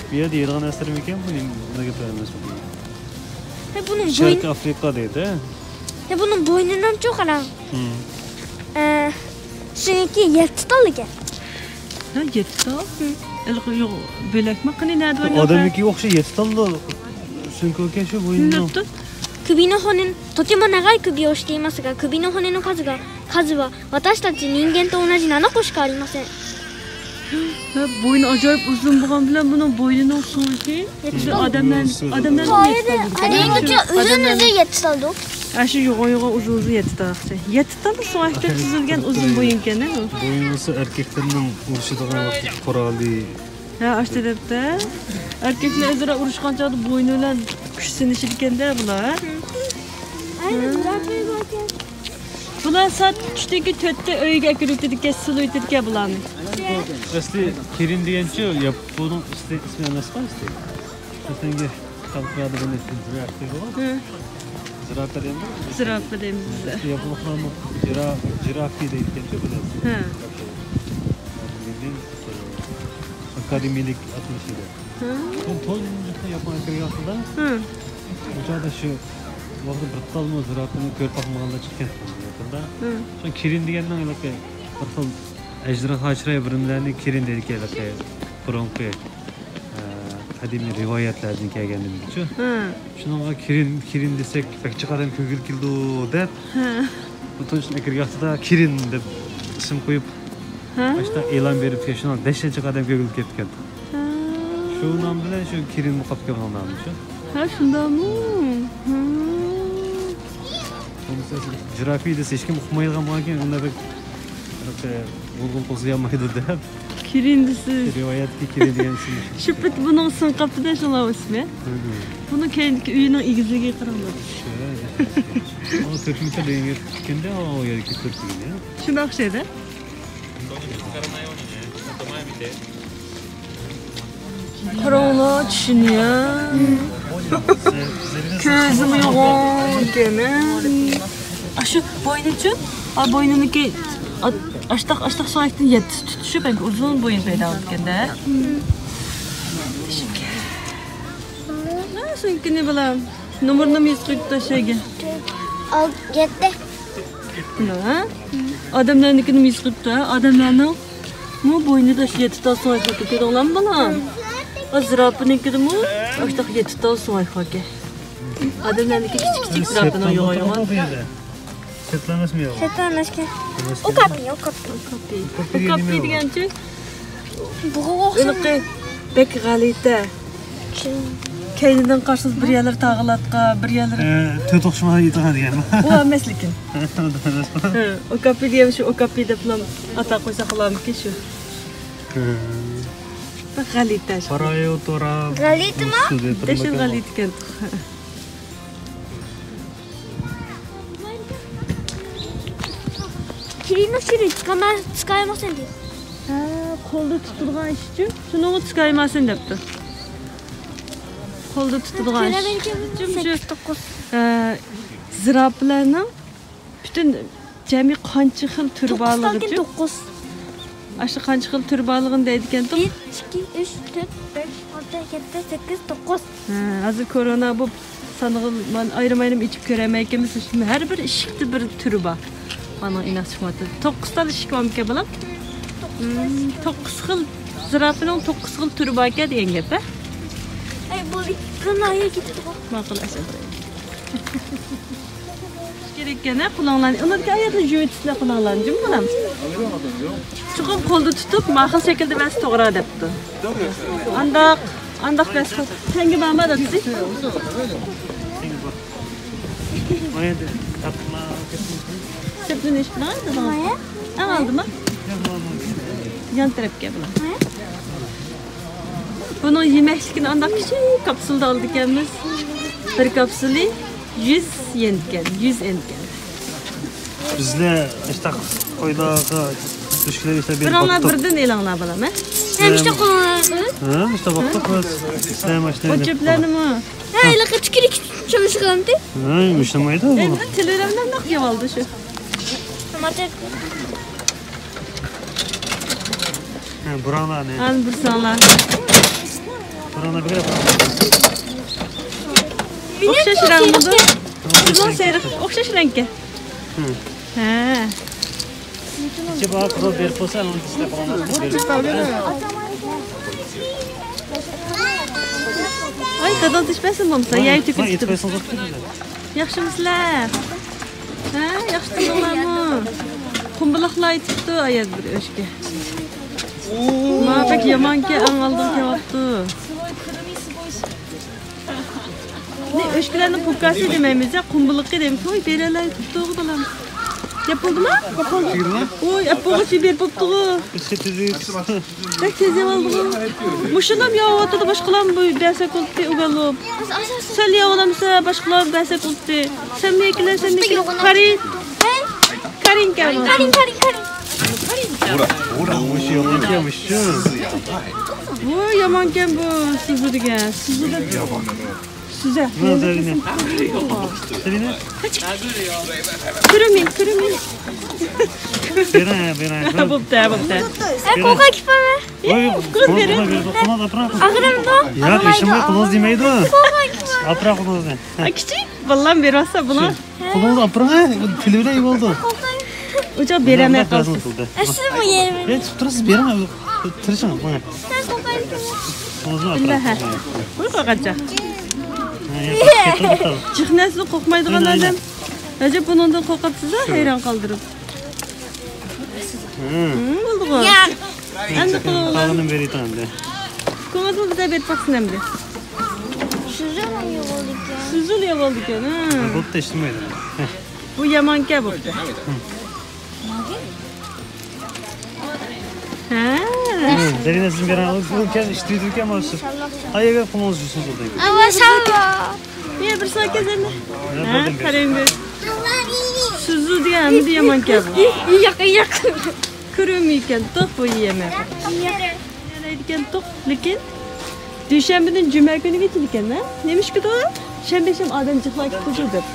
بۇ يەردە يەيدىغان نەرسىلىرىمىكەن بۇ؟ نېمە، نېمە گەپلەر ئەمەس بۇ؟ ھە، بۇنىڭ شەرقىي بوينى-، ئافرىقا دەيدۇ. ھە، بۇنىڭ بوينىنىمۇ چوڭ قاراڭ. ھىم. ئە، سېنىڭكى يەتتە تال ئىكەن. ھە، يەتتە تال؟ ھىم. ھېلىقى يوق، بۆلەكمۇ؟ قېنى، نەدە بار؟ ئادەمنىڭكىگە ئوخشاش يەتتە تاللا سۆڭىكى ئىكەن شۇ بوينىنىڭ. 首の骨、 とても長い首をしていますが、首の骨の数が、数は 私たち人間と同じななこしかありません。ھە، بوينى ئاجايىپ ئۇزۇن بولغان بىلەن بۇنىڭ بوينىنىڭ سوڭىكى خۇددى ئادەملەر، ئادەملەرنىڭ يەتتە تال بولىدىكەن. ئۇزۇن ئۇزۇن يەتتە تالدۇ. ئاشۇ يوغان يوغان ئۇزۇن ئۇزۇن يەتتە تال. يەتتە تال سوڭەكتەك تۈزۈلگەن ئۇزۇن بويۇن ئىكەن-ھە بۇ. بوينى بولسا ئەركەكلەرنىڭ ئۇرۇشىدىغان ۋاقتىدىكى قورالى. ھە، ئاشۇ تەرەپتە. ئەركەكلەر ئۆزئارا ئۇرۇشقان چاغدا بوينى بىلەن كۈچ سىنىشىدىكەن-دە بۇلار. بۇلار سائەت ئۈچتىكى تۆتتە ئۆيگە ئەكىرىۋېتىدىكەن، سېلىۋېتىدىكەن بۇلارنى. ئەسلى كېرىن دېگەنچۇ، ياپوننىڭ ئىسمى ئەمەسقۇ ئەسلى؟ خوتەنگە خەلقلەردە بۇنى زىراپە دەيدىغۇ. زىراپە دەيمىز. زىراپە دەيمىز بىز. ياپونلۇقلارمۇ جىرا-، جىرافى دەيدىكەنچۇ بۇنى. ھە. ئاكادېمىيەلىك ئاتىلىشى بار. ھە. تۇنجى ياپونىيەگە كىرگەن ۋاقتىدا، ھە، ئۇ چاغدا شۇ ۋاقىتتا بىر تالمۇ زىراپىنى كۆرۈپ باقمىغانلار چىققان ياپوندا. ھە. شۇ كېرىن دېگەننىڭ ھېلىقى بىر خىل ئەجدىھا چىراي بىرىملەرنى كېرىن دەيدىكەن، ھېلىقى بۇرۇنقى، ئە، قەدىمىي رىۋايەتلەردىن كەلگەن نېمىچۇ. ھە. شۇنىڭغا كېرىن، كېرىن دېسەك بەك جىق ئادەم كۆرگىلى كېلىدۇ دەپ، ھە، بۇ تونۇشنى ئەكىرگەن ۋاقتىدا كېرىن دەپ ئىسىم قويۇپ، ھە، ئاشتا ئېلان بېرىپ، شۇنىڭ دەھشەت جىق ئادەم كۆرگىلى كېلىپتىكەن. ھە. شۇ نام بىلەن شۇ كېرىنمۇ قاپتىكەن ئۇنىڭ نامى شۇ. ھە، شۇنداقمۇ؟ ھە. بولمىسا جىرافى دېسە ھېچكىم ئۇقمايدىغان بولغانكەن، ئۇندا بەك غۇلغۇلا قوزغىيالمايدۇ دەپ. كېرىن دېسە. رىۋايەتكە كېرىن دېگەن ئىسىم. شۇ پېتى بۇنىڭ سىڭىپ قاپتۇ-دە، شۇڭا ئۇ ئىسمى. ھە، ھە. بۇنىڭ كەينىدىكى ئۆينىڭ ئېگىزلىكىگە قاراڭلار. شۇ، شۇ. ئۇ تۆت مېتىر دېگەن گەپ ئىكەن-دە، ئۇ يەردىكى تۆت دېگەن يا. شۇنداق ئوخشايدۇ. قاراڭلار، چۈشىنىيە. كۆزىمۇ يوغان ئىكەن. ئاشۇ بوينىچۇ؟ ئا، بوينىنىڭكى ئاشتاق، ئاشتاق سۆڭەكتىن يەتتىسى تۇتىشىپ، ئۇزۇن بويۇن پەيدا بولىدىكەن-دە. ھە، سۆڭىكىنى بالام. نومۇرنىمۇ يېزىپ قويۇپتۇ ئاشۇ يەرگە. ئال، يەتتە. ھە؟ ئادەملەرنىڭكىنىمۇ يېزىپ قويۇپتۇ، ھە؟ ئادەملەرنىڭمۇ بوينىدا شۇ يەتتە تال سۆڭەك بار ئىكەن، دېدىڭلارمۇ بالام؟ ئا، زىراپىنىڭكىدىمۇ ئاشۇنداق يەتتە تال سۆڭەك بار ئىكەن. ئادەملەرنىڭكى كىچىك كىچىك، زىراپىنىڭ يوغان يوغان. سەتلەڭ ئەمەسمۇ يا؟ سەتلەڭ ئەمەسكەن. ئەمەسكەن. ئوكاپى، ئوكاپى. ئوكاپى. ئوكاپى دېگەنچۇ؟ بۇغىغا ئوخشاش. ھېلىقى بەك غەلىتە. كەينىدىن قارىسىڭىز بىر يەرلىرى تاغىلاتقا، بىر يەرلىرى، ئە، تۆت ئوخشىمىغان يېتىدىغان دېگەنمۇ؟ ئۇ ئەمەس لېكىن. ھە، ئوكاپى دېگەن شۇ ئوكاپى دەپلا ئاتاپ قويساق بولارمىكىن شۇ؟ ھە. بەك غەلىتە شۇ. غەلىتىمۇ؟ دەشۇ غەلىتە ئىكەن. كېيىن شۇنى تۇتقانما، تۇتقايماسەن دېدى. ھە، قولدا تۇتىدىغان ئىشچۇ. شۇنىڭغا تۇتقايماسەن دەپتۇ. قولدا تۇتىدىغان ئىشچۇ. شۇ، ئە، زىراپىلەرنىڭ پۈتۈن جەمئىي قانچە خىل تۈرى بارلىقىچۇ؟ توققۇز. ئاشۇ قانچە خىل تۈرى بارلىقىنى دەيدىكەنتۇق. بىر، ئىككى، ئۈچ، تۆت، بەش، ئالتە، يەتتە، سەككىز، توققۇز. ھە، ھازىر كورونا بولۇپ سانىغىلى ئايرىم-ئايرىم ئېچىپ كۆرەلمەيكەنمىز. ھەر بىر ئىشىكتە بىر تۈرى بار. مانا ئىناق چىقماپتۇ. توققۇز تال ئىشىك بارمىكەن بالام؟ توققۇز خىل، زىراپىنىڭ توققۇز خىل تۈرى باركەن دېگەن گەپ ھە؟ ئەي، بولدى. قىلماي كېتىپتۇ. ماقۇل، ئەسەن. كېرەككەن ھە، قولۇڭلارنى. ئۇنىڭدىكى ئاياغنى يۇيۇۋېتىسىلەر قولۇڭلارنى، جۇمۇ بالام. چوقۇم قولدا تۇتۇپ، ماقۇل شەكىلدە بەرسە توغرا دەپتۇ. ئانداق، ئانداق بەرسە تەڭگە بارما دادىسى؟ سىرتىنى ئېچىپ بېرىڭ، دادىڭىز. ئەڭ ئالدىما؟ يان تەرەپكە بۇلار. بۇنىڭ يېمەكلىكىنى ئانداق كىچىك كاپسۇلدا ئالىدىكەنمىز. بىر كاپسۇلى يۈز يەن ئىكەن، يۈز يەن ئىكەن. بىزلەر ئاشتاق قويلارغا تۆشۈكلەر ئىشلەپ بېرىپ بىراڭلار باقتۇق. بىردىن ئېلىڭلار بالام ھە؟ ھە، مۇشتا قولۇڭلارنى. ھە، مۇشتا باقتۇق بىز. سىلەر ماشىنا ئۇ جۈپلەرنىمۇ؟ ھە، ھېلىقى تۈكۈرۈك چالىشقانتى. ھە، مۇشتىمايدۇ. ئەمدى تىلىرىمنى ناق يەۋالدى شۇ. ھە، بۇراڭلارنى. ھە، بۇرساڭلار. بۇراڭلار بىر ياق. ئوخشاش رەڭمىدۇ؟ بىزنىڭ سېرىق ئوخشاش رەڭكە. ھە. ھە. ئىچى بار قىزىل بېرىپ قويسا، ئۇنى ئىشلەپ قالىمىز. ئاي، داداڭ تىش بەرسۇن بولمىسا، يەر تۆكۈلۈپ كېتىدۇ. ياخشىمۇسىلەر؟ ھە، ياخشى تۇردۇڭلارمۇ؟ قۇمبىلاقلار ئېيتىپتۇ ئايەت بىر ئۆچكە. ما بەك يامانكەن، ئەڭ ئالدىغا كېلىۋاپتۇ. نى ئۆچكىلەرنىڭ پوكاسى دېمەيمىز يا، قۇمبىلىقى دەيمىز. ۋاي، بېرەلەي تۇتتۇغۇ بالام. يەپ بولدىما؟ يەپ بولدى. ۋوي، ئەپ بولغۇچە بېرىپ بوپتىغۇ. بەك تېز يەۋالدىغۇ. مۇشۇلام يەۋاتىدۇ، باشقىلام بۇ بەرسەك بولدى، ئۇ بولۇپ. سەن يەۋالامسەن، باشقىلام بەرسەك بولدى. سەن مېكىلە، سەن مېكىلە. قارىن. قارىن كەل. قارىن، قارىن، قارىن. ۋوي، يامانكەن بۇ، سۈزىدىكەن. سۈزىدۇ. سۈزە. كۈرۈمى، كۈرۈمى. بېرە، بېرە. بوپتۇ، بوپتۇ. ئە، قوقا كىپەمە. ۋوي، قوقا، قوقا، قوقا. ئاغرىمدۇ؟ ياق، ھېچنېمە، قولىڭىز دېمەيدۇ. قوقا كىپەمە. ئاپىرىڭ قولىڭىزنى. ئە، كىچىك بالام بېرىۋاتسا بۇنى. قولىڭىزنى ئاپىرىڭ، ھە، تىلىۋېرەي بولدى. ئۇجا بېرەلمەي قالسىز. ئە، سىزمۇ يەيمەن. ھە، تۇرۇپ تۇرىسىز، بېرىڭ. تىرىشىڭ، ماڭا. قولىڭىزنى ئاپىرىڭ. بىللە، ھە. قوي، قويغانچە. ھە، ياق، ياق، ياق. جىق نەرسىدىن قورقمايدىغان ئادەم. ئەجەب بۇنىڭدىن قورقاتسىز-ھە، ھەيران قالدۇرۇپ. ھە. ھىم، بولدىغۇ. ياق. ئەمدى قولىڭىزنى. قالغىنىنى بېرىۋېتىڭ ئەمدى. كۆڭۈل بىزگە بېرىپ باقسۇن ئەمدى. سۈزۈلۈپ يەۋالىدىكەن. سۈزۈلۈپ يەۋالىدىكەن، ھە. بوپتۇ، ئىشلىمەيدۇ. بۇ يامانكەن بوپتۇ. ھە. زەرىنە، سىز بېرىڭ. ئۇ كەل ئىشتىيدىكەن مانا شۇ. ئاياغ قولىڭىز يۇسۇن سوزاي. ئاۋا، ساۋا. يا، بىر ساكەت ئەمدى. ھە، قاراڭ بىر. سۈزۈلدى دېگەن ھەممىدە يامانكەن بۇ. ياق، ياق. كۆرۈنمەيدىكەن توق بۇ يەمەك. يەلەيدىكەن توق، لېكىن دۈشەنبىدىن جۈمە كۈنىگىچە ئىكەن، ھە؟ نېمىشقىدۇ؟ شەنبە شەم ئادەم جىقلاپ كېتىدۇ دەپ.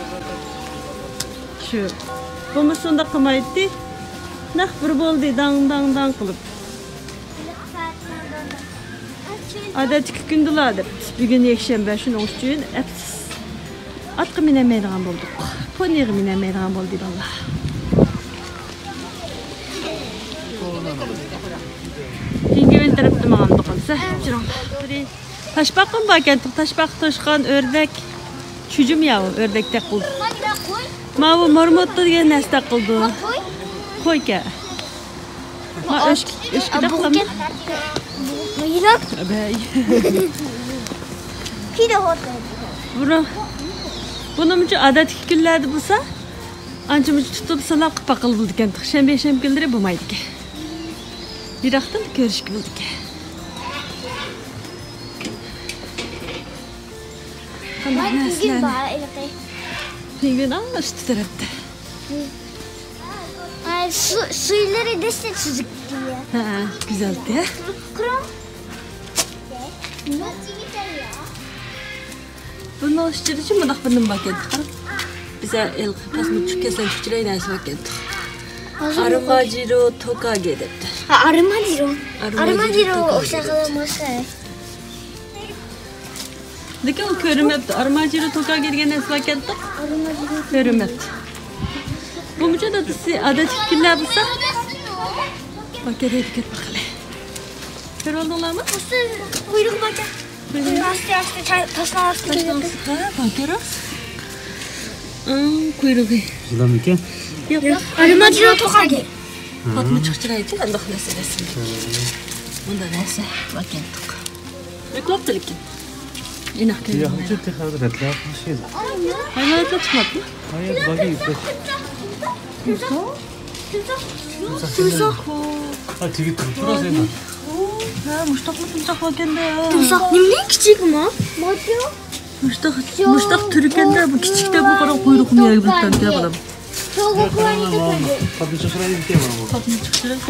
شۇ. بولمىسا شۇنداق قىلمايتتى. نەق بىر بولدى، داڭ، داڭ، داڭ قىلىپ. ئادەتتىكى كۈندىلا دەپ، بۈگۈن يەكشەنبە، شۇنىڭ ئۈچۈن ئەپسىز. ئاتقا مىنەلمەيدىغان بولدۇق. پونىغا مىنەلمەيدىغان بولدى بالىلار. پىڭگۋىن تەرەپتە ماڭامدۇق بولسا، چۈرۈڭ. تاشپاقىمۇ باركەنتۇق، تاشپاقا، توشقان، ئۆردەك. چۈجۈم ياۋۇ، ئۆردەكتەك قىلدى. ماۋۇ مارموتتا دېگەن نەرسىدەك قىلدى. قويكەن. ما ئۆچ-، ئۆچكىدەك قىلامدۇ؟ بۇنى، بۇنىمۇچە ئادەتتىكى كۈنلەردە بولسا، ئانچە-مۇنچە تۇتۇپ، سىلاپ قىلىپ باققىلى بولىدىكەن. شەنبە، يەكشەنبە كۈنلىرى بولمايدىكەن. يىراقتىن كۆرۈشكە بولىدىكەن. قانداق نەرسىلەرنى؟ پىڭگۋىن، ئا، ئۈستى تەرەپتە. ئاي، سۇ، سۇلىرى دەسسە سۈزۈك دېگەن. ھە، گۈزەلدى. قاراڭ. بۇنىڭ ئىچىدىچۇ مۇنداق بىر نېمە باركەنتۇق، قاراڭ. بىزە ھېلىقى پاسمىچۇق كەسلەنچۈك چىراي نەرسە باركەنتۇق. ئارماجىرو توكاگې دەپتۇ. ھە، ئارماجىرو. ئارماجىرو توكاگې ئوخشاش دەپتۇ. لېكىن ئۇ كۆرۈنمەپتۇ. ئارماجىرو توكاگې دېگەن نەرسە باركەنتۇق. كۆرۈنمەپتۇ. بۇمۇچۇ دادىسى ئادەتتىكى كۈنلەر بولسا. باركەن، ھەيدىپ كەت باقىلى. كۆرۈۋالدىڭلارمۇ؟ قۇيرۇقى باركەن. ئاستى، ئاستى، تاشنىڭ ئاستى. تاشنىڭ ئاستى. ھە، باركەن راست. ئاڭ، قۇيرۇقى. يىلانمىكەن؟ ياق، ياق. ئارماجىرو توكاگې. پاتمىچۇق چىرايچۇ، ئانداق نەرسە رەسىملىك. بۇنداق نەرسە باركەنتۇق. يۇقلاپتۇ لېكىن. ئىناق كۆرۈنمەيدۇ. ياخشى، تېخى ھازىر رەتلەپ قىلىشىدۇ. ھايۋاناتلار چىقماپتۇ. ھايات، باقى يۇقلاش. تىمساھ. تىمساھ. ھا، تېگىپ تۇرۇپتۇ راست ئەمدى. ھە، مۇشتاقمۇ تىمساھ باركەندە. تىمساھ نېمىدىن كىچىكمۇ؟ مۇشتاق، مۇشتاق تۈركەندە، بۇ كىچىكتە، بۇ قاراڭ قۇيرۇقىنى يەرگە بېرىپتىكەن بالام. پاتمىچۇق چىراي.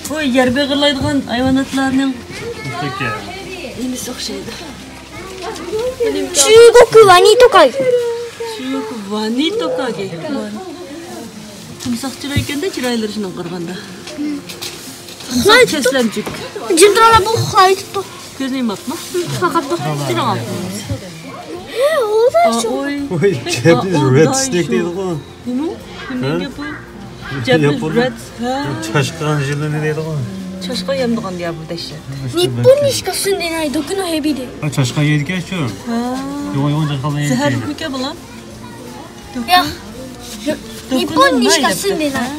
ۋوي، يەر بېغىرلايدىغان ھايۋاناتلارنىڭ نېمىسى ئوخشايدۇ. چۈگوكۇ ۋانى توكاگې. چۈگوكۇ ۋانى توكاگې. تىمساھ چىراي ئىكەندە، چىرايلىرى شۇنىڭغا قارىغاندا. تىمساھ كەسلەنچۈك. جىم تۇرۇڭلار، بۇ ئۇخلاۋېتىپتۇ. كۆزىنى يۇمۇپمۇ؟ ئۇخلاپ قاپتۇ. تۇرۇڭ. ھە، ئۇ دا شۇ. ئوي، جاپنىز رېد سنېك دەيدىغۇ. نېمە؟ نېمە گەپ ئۇ؟ جاپنىز رېد، ھە. چاشقان يىلىنى دەيدىغۇ. چاشقان يەمدىغان دېيە بۇ دەھشەت. نىپپون نىشكا سۇندېناي دوكۇنو ھېبىدى. ھە، چاشقان يەيدىكەن شۇ. ھە. يوغان، يوغان چاشقانلار يەيدىكەن. زەھەرلىكمىكەن بۇلار؟ ياق. نىپپون نىشكا سۇندېناي.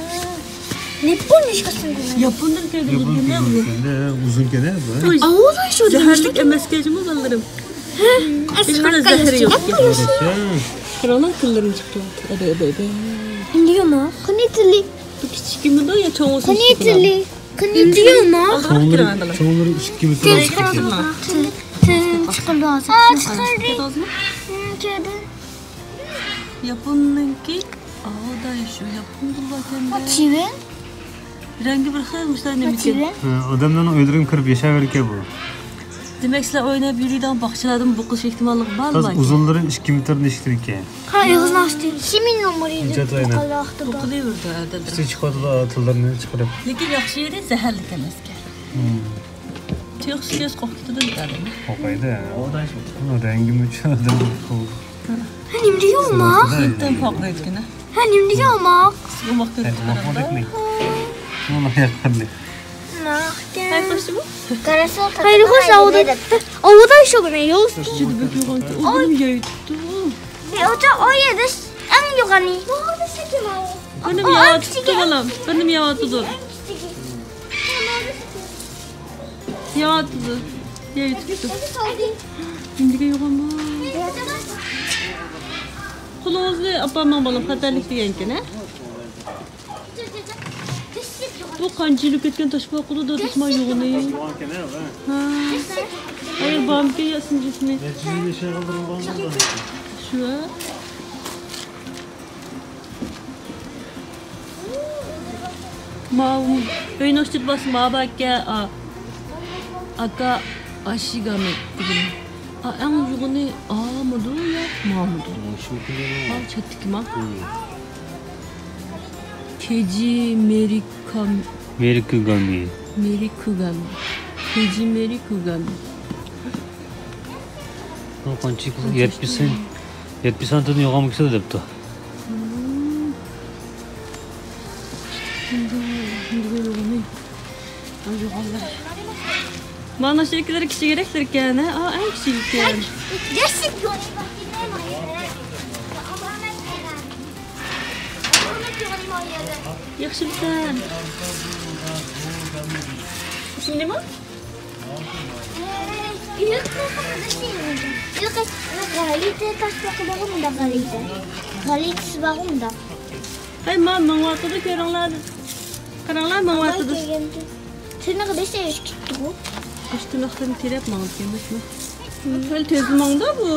نىپپون نىشكا سۇندېناي. ياپوندىن كەلگەن ئىكەن بۇ. ئۇزۇنكەن بۇ. زەھەرلىك ئەمەسكەن جۇمۇ بالىلىرىم. ھېچقانداق زەھىرى يوق ئىكەن. قاراڭلار، تىللىرىنى چىقىرىۋاتىدۇ. ئەبە، ئەبە، ئەبە. دېگەنمۇ؟ قېنى تىلى؟ بۇ كىچىككىنىدۇ يا چوڭىسى؟ قېنى تىلى؟ قېنى دېگەنمۇ؟ ئالدىغا كىرىڭ، بالام. چوڭلىرى ئىككى مېتىر ئېشىپ كېتىدۇ. تىلى چىقىرىدۇ ھازىر. ھە، چىقاردى. كۆردۈم. ياپوننىڭكى، ئاۋۇداي شۇ ياپون بولغانكەندە. چىۋىن. رەڭگى بىر خىل مۇشۇنداق نېمىكەن. چىۋىن. ھە، ئادەملەرنىڭ ئۆيلىرىگە كىرىپ ياشاۋېرىدىكەن بۇ. دېمەك، سىلەر ئويناپ يۈرىدىغان باغچىلاردا بۇ قىلىش ئېھتىماللىقى بار. تاز ئۇزۇنلىرى ئىككى مېتىردىن ئېشىپتىكەن. ھە، ئېغىزنى ئاچتى. شىمىن نومۇرى. بۇ قىلىۋېرىدۇ ئادەملەر. ئۈستىگە چىقىۋاتىدۇ تىللىرىنى چىقىرىپ. لېكىن ياخشى يېرى زەھەرلىك ئەمەسكەن. تېخى سۈت قوقۇپ كېتىدۇ ئادەمنى. قوقايدۇ. رەڭگىمۇ چۈشۈپ. ھە، نېمە دېگەن ئوماق؟ ھە، نېمە دېگەن ئوماق؟ سىزگە ئوماق كۆرۈنۈپ قالامدا. قايسى بۇ؟ قايسى خوش ئاۋۇدا؟ ئاۋۇدا شۇ بۇنى يوز. ئىچىدە بۆك يوغان. ئۇ بىر يايتىپتۇ. بىر ئوچاق ئويىدىش ئەڭ يوغانى. بىرنېمە يەۋاتىدۇ، بالام. بىرنېمە يەۋاتىدۇ. يەۋاتىدۇ. يەۋېتىپتۇ. نېمىگە يوغان بۇ؟ قولىڭىزنى ئاپارماڭ، بالام، خەتەرلىك دېگەنكەن، ھە؟ بۇ قانچە يىل كەتكەن تاش بولۇپ قالىدۇ، دادىسىما يوغىنى. ھە. ئەگەر بارمىكىن يا ئىسمى جىسمى. شۇ، ھە؟ ماۋۇ ئۆينىڭ ئىچىدە بارسا ماۋۇ باركەن، ئا، ئاكا ئاشىگامى دېگىنى. ئا، ئەڭ يوغىنى ئامىدۇ يا مامىدۇ؟ مۇشۇ كۈنى. ئا، چەتتىكى ما؟ كېجى مېرىكام. مېرىكۇگامى. مېرىكۇگامى. كېجى مېرىكۇگامى. بۇ قانچە؟ يەتمىش سېنت. يەتمىش سېنتتىن يوغان كېسىدۇ دەپتۇ. مانا شۇ يەككىلىرى كىچىكرەكلەركەن، ھە؟ ئا، ئەڭ كىچىككەن. ياخشىمۇسەن؟ ئىسمىڭ نېمە؟ ھېلىقى، ھېلىقى غەلىتە تاشپاقا بارغۇ مۇنداق غەلىتە. غەلىتىسى بارغۇ مۇنداق. ھەي، ما، مېڭىۋاتىدۇ، كۆرۈڭلار. قاراڭلار، مېڭىۋاتىدۇ. تىرنىقى بەش ئېشىپ كېتىپتىغۇ. ئاشۇ تىرناقلىرىنى تېرەپ ماڭىدىكەن، بەسمۇ. خېلى تېز ماڭىدۇ بۇ.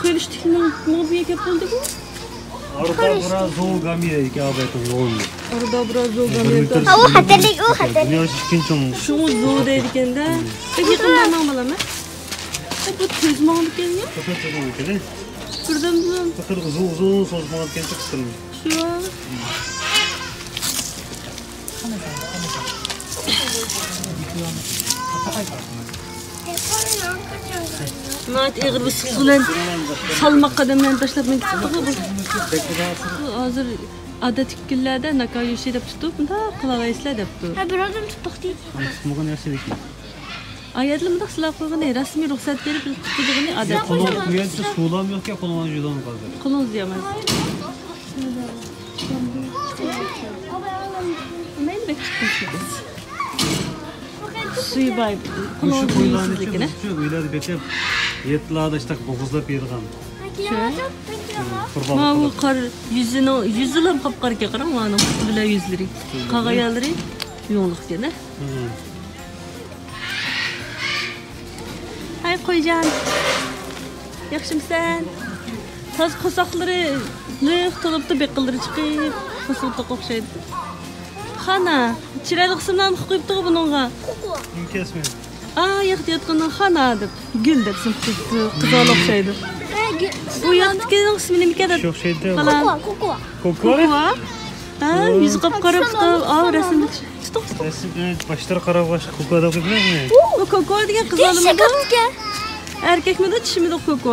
خېلى ئىشتىكمۇ، ماڭا بۇ يەرگە كەپ قالدىغۇ. ئارىدا بىرا زوگامى ئىكەن، ئابەتىڭ يولنى. ئارىدا بىرا زوگامى ئىكەن. ئۇ خەتەرلىك، ئۇ خەتەرلىك. دۇنيا ئۈچ ئىككىنچى چوڭ. شۇڭا زو دەيدىكەندە. بەك يېقىن بارماڭ، بالام، ھە؟ بۇ تېز ماڭىدىكەن يا. بىردىن بىردىن. بىر خىل ئۇزۇن، ئۇزۇن سوزۇپ ماڭىدىكەن، چىقىپ. شۇ. ناھايىتى ئېغىر بىر سىقىش بىلەن سالماق قەدەملەرنى تاشلاپ مېڭىپ چىقتىغۇ بۇ. بۇ ھازىر ئادەتتىكى كۈنلەردە ناكايوشى دەپ تۇتۇپ، مۇنداق قىلالايسىلەر دەپتۇ. ھە، بىر ئادەم تۇتتۇق دەيدۇ. تۇتمىغان ياخشى لېكىن. ئايەتلەر مۇنداق سىلاپ قويغىنى، رەسمىي رۇخسەت بېرىپ قىلىپ تۇتىدىغىنى ئادەت. قولۇڭ ئۇ يەردە سۇلام يوقكەن، قولۇڭ يۇدۇڭ قالدى. قولۇڭ يۇيامايسىز. مەن بەك چىققۇچىمىز. سۈيى بار، قولۇڭ يۇيسىز لېكىن. ئۆيلەردە بېتەپ، يەتتىلاردا ئىشتاق بوغۇزلاپ يەيدىغان. شۇ. قۇربان ماۋۇ قىلىپ. قار يۈزىنىڭ، يۈزىلا قاپقارىكەن، قاراڭ، ماۋۇنىڭ پۇتى بىلەن يۈزلىرى. قالغان يەرلىرى يۇڭلۇقكەن، ھە؟ ھەي، قويجان. ياخشىمۇسەن؟ تازا قورساقلىرى لىق تولۇپتۇ، بېقىنلىرى چىقىپ، قورساقلىق ئوخشايدۇ. خانا. چىرايلىق ئىسىملارنى قويۇپتىغۇ بۇنىڭغا. كوكو. ئا، ياقتا ياتقىنىڭ خانا دەپ. گۈل دەپ ئىسىم قويۇپتۇ. قىزغا ئوخشايدۇ. بۇ ياقتىكىنىڭ ئىسمى نېمىكەن دەپ. شۇ ئوخشايدۇ. بالا. كوكو، كوكو. كوكو؟ كوكو؟ ھە، يۈزى قاپقارا، ئاۋۇ رەسىمدىكى. تۇتۇق، تۇتۇق. رەسىم، ئە، باشلىرى قارا باش، كوكو دەپ قويۇپتۇ. بۇ كوكو دېگەن قىز بالىمىدۇ؟ ئەركەكمىدۇ، چىشىمىدۇ كوكو؟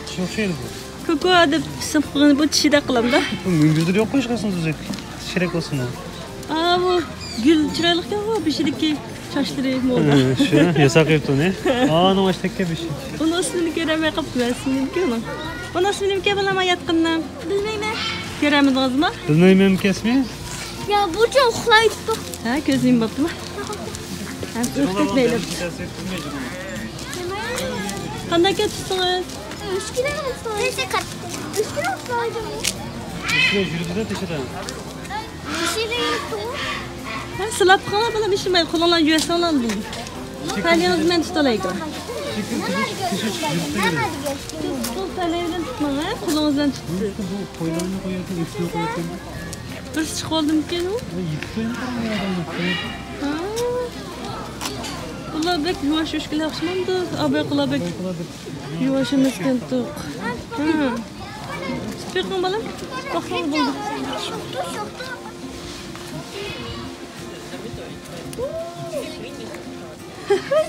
چىشى ئوخشايدۇ بۇ. كوكو دەپ ئىسىم قويغىنى بۇ چىشىدەك قىلامدا. بۇ مۈڭگۈزلىرى يوق قويۇش قىلسىڭىز ئۆزەك. چىشىرەك بولسىمۇ. ئا، بۇ گۈل چىرايلىقكەن بۇ، بېشىدىكى چاچلىرى مولدا. ھە، شۇ، ياساق قىلىپتۇ ئۇنى. ئانىڭ ئاشتەككە بېشى. ئۇنىڭ ئىسمىنى كۆرەلمەي قاپتىمەن، ئىسمى نېمىكەن ئۇنىڭ؟ ئۇنىڭ ئىسمى نېمىكەن بالام، ياتقىنىنىڭ؟ بىلمەيمەن. كۆرەلمىدىڭىزمۇ؟ بىلمەيمەنمىكەن ئىسمى؟ يا، بۇ چوڭ ئۇخلاۋېتىپتۇ. ھە، كۆزنى يۇمۇپتۇما؟ ھە، ئۇيقۇ كەتمەيدۇ. قانداق كەتتىڭىز؟ ئۈچ كىلو ئۈچ كىلو ئۈچ كىلو يۈرگۈزە تېشىدا. ھە، سىلاپ قالا بالام، ئىشلىمەي، قولۇڭلارنى يۇيساڭلار بولدى. پەلىڭىز مەن تۇتالايدۇ. تۇت، تۇت، پەلەي بىلەن تۇتماڭ، ھە، قولىڭىز بىلەن تۇتسىز. بۇ قويلارنى قويۇۋېتىڭ، ئۆكسىنى قويۇۋېتىڭ. بىرسى چىقىپ قالدىمىكىن ئۇ؟ ئۇ يېتىپ قويۇڭ، قاراڭ يا ئادەم. ھا. بۇلار بەك يۇۋاش ئۆچكىلەر ئوخشىمامدۇ؟ ئابايقىلار بەك يۇۋاش ئەمەسكەن تۇق. ھا. بېقىڭ بالام. باقساڭ بولدى.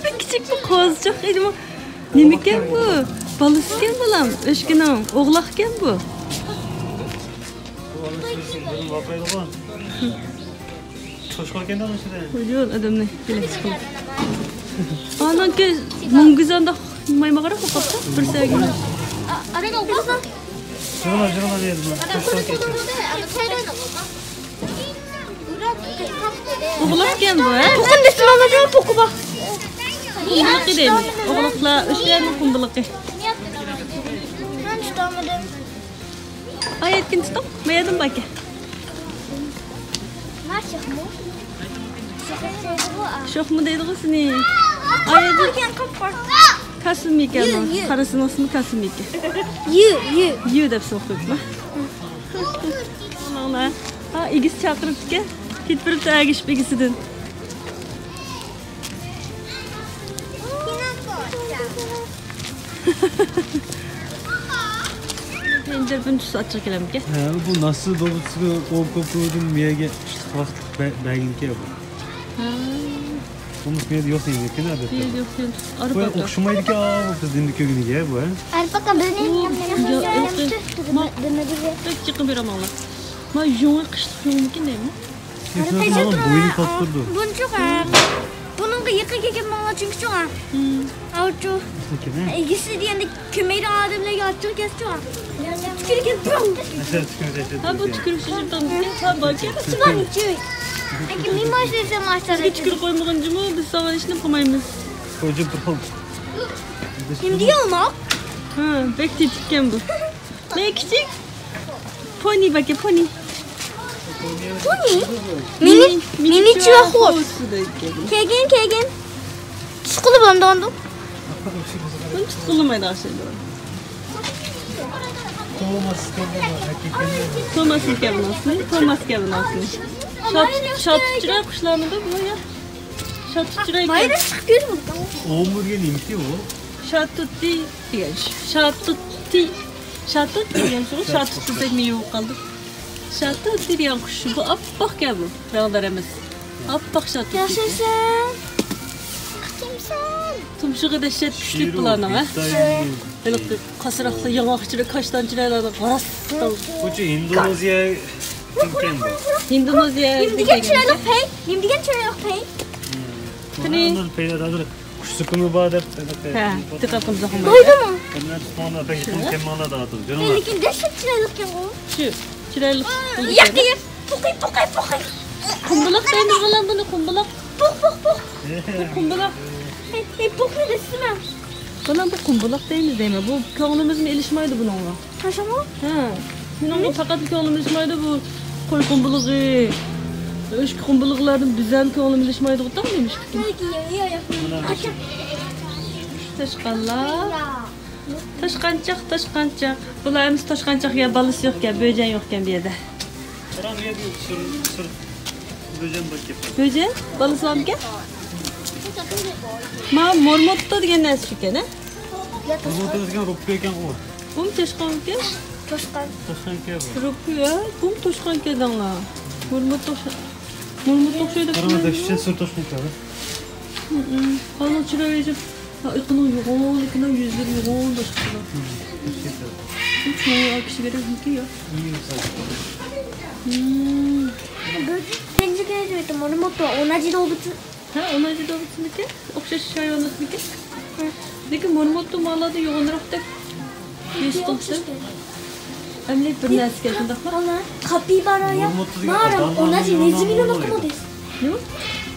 بەك كىچىك بۇ قوزىچاق ئىدىمۇ. نېمىكەن بۇ؟ بالىسىكەن بالام. ئۆچكىنىڭ ئوغلاقكەن بۇ. توشقانكەن ئۇنىڭ ئىچىدە. يوق، ئادەمنى بىلەك چىقىپ. ئانىڭكى مۇڭگۈزانداق مايماغىراق بولۇپ قاپتۇ. بىر سەگىنى. جىغلا، جىغلا دېيىلدى. توشقانكەن. ئوغلاقكەن بۇ، ھە؟ پوقۇم دېسىم ئاڭلاجۇ، پوقۇ بار. قۇمبىلىقى دەيمىز. ئوغلاقلار، ئۆچكىلەرنىڭ قۇمبىلىقى. مەن تۇتالمىدىم. ئايەتكىن تۇتۇڭ، ما يەردىن باركەن. شوخمۇ دەيدىغۇ سېنى. ئايەت. كاسىمىكەن بۇ. قارىسىنىڭ ئىسمى كاسىمىكەن. يۈ، يۈ. يۈ دەپ سوقۇپلا. مانا. ھا، ئىگىسى چاقىرىپتىكەن. كېتىپ بېرىپتۇ ئەگىشىپ ئىگىسىدىن. پەنجىرىدىن چۈشسە ئاچچىق كېلەمكەن. ھە، بۇ ناسىل دوبىتىسىگە ئوكۇپىدىن مىيەگە قىشلىق ۋاقىت بەرگىنكەن بۇ. ھە. بۇمۇ مىيەدە يوق دېگەنكەن، ئادەتتە. مىيەدە يوق دېگەن. بۇ ئوخشىمايدىكەن، بۇ بىز ئەمدى كۆرگىنىگە بۇ، ھە؟ ئەلپاقا بىزنى بەك يېقىن بېرەمەڭلار. ما يۇڭى قىشلىق يۇڭمىكىن دەيمەن. بۇنچۇق، ھە. بۇنىڭغا يېقىن كەلگەن ماڭا چۈنكى چوڭ، ھە. ئاۋۇچۇ. ئىگىسى دېگەندە كۆمەيدىغان ئادەملەرگە ئاچچىق كەلسە چوڭ. تۈكۈرگەن. ھە، بۇ تۈكۈرۈكسىز يىقىلمىدىكەن. سەن باركەن. سىزگە تۈكۈرۈپ قويمىغىنىچىمۇ بىز ساڭا ھېچنېمە قىلمايمىز. نېمە دېگەن ئۇ؟ ھە، بەك تېتىككەن بۇ. مەن كىچىك پونى باركەن، پونى. پونى؟ مىنى، مىنى چىۋاخوس. كەلگىن، كەلگىن. تۇتقىلى بولامدۇ ئاندىن؟ بۇنى تۇتقىلىمايدۇ ئاشۇندىن. توماس ئىكەن بۇنىڭ ئىسمى، توماس ئىكەن بۇنىڭ ئىسمى. شات، شات ئۇچراي قۇشلارمىدۇ بۇ يا؟ شات ئۇچراي ئىكەن. ئومۇ دېگەن نېمىكى ئۇ؟ شاتۇتى دېگەن، شاتۇتى. شاتۇت دېگەن شۇ، شاتۇت دېسەك مېۋە بولۇپ قالدى. شاتۇت دېگەن قۇش، بۇ ئاپئاقكەن بۇ، رەڭدار ئەمەس. ئاپئاق شاتۇت. ياشىسۇن. تۇمشۇقى دەھشەت كۈچلۈك بۇلارنىڭ، ھە؟ ھېلىقى قاسراقلار، ياڭاق چىراي، كاشتان چىرايلارنى غاراس. بۇچۇ ھىندونېزىيەكەن. ھىندونېزىيە. نېمە دېگەن چىرايلىق پەي؟ نېمە دېگەن چىرايلىق پەي؟ قېنى؟ قۇش زۇكىمى بار دەپ. ھە، دىققەت قىلمىساق بولمايدۇ. تۇتماڭلار، بەك يېقىن كەلمەڭلار دەۋاتىدۇ. لېكىن دەھشەت چىرايلىقكەنغۇ. شۇ، چىرايلىق. ياق، ياق، پۇقى، پۇقى، پۇقى. قۇمبىلىق دەيمىز بالام بۇنى، قۇمبىلىق. پۇق، پۇق، پۇق. بۇ قۇمبىلىق. ھەي، پۇقنى دەسسىمە. بالام، بۇ قۇمبىلىق دەيمىز دەيمەن. بۇ كۆڭلىمىزمۇ ئېلىشمايدۇ بۇنىڭغا. قاچانمۇ؟ ھە. مېنىڭ پەقەت كۆڭلۈم ئېلىشمايدۇ بۇ قوي قۇمبىلىقى، ئۆچكە قۇمبىلىقلاردىن بىزەم كۆڭلۈم ئېلىشمايدۇ، تاڭ نېمىشقا؟ توشقانلار. توشقانچاق، توشقانچاق. بۇلار ئەمىسە توشقانچاق يا بالىسى يوقكەن، بۆجەن يوقكەن بۇ يەردە. بۆجەن بالىسى بارمىكەن؟ ما مورموتتو دېگەن نەرسە شۇكەن، ھە؟ مورموتتو دېگەن روپكا ئىكەنغۇ. بۇمۇ توشقانكەن؟ توشقان. توشقانكەن بۇ. روپكا، بۇمۇ توشقانكەن دەڭلار. مورموتتو ئوخشا-، مورموتتو ئوخشايدۇ. قاراڭا، دەھشەت سۈر توشقانكەن. ھە، ئېقىنىڭ يوغان، ئېقىنىڭ يۈزلىرى يوغان باشقىلار. چوڭ يا كىچىك دېگەنمىكى يا؟ مم. 天竺の猫と同じ動物。 ھە، ئۇنىڭ دوبىسىمىكى؟ ئوخشاش ھايۋانلىقمىكى؟ لېكىن مورموتتو مالاردا يوغىنىراقتەك ھېس قىلسا. ئەمدى بىر نەرسىكەن، شۇنداقمۇ؟ كاپىبارا يا. مارا، ئۇنىڭ نېزىمىنى نوقۇمۇ دېسە. نېمە؟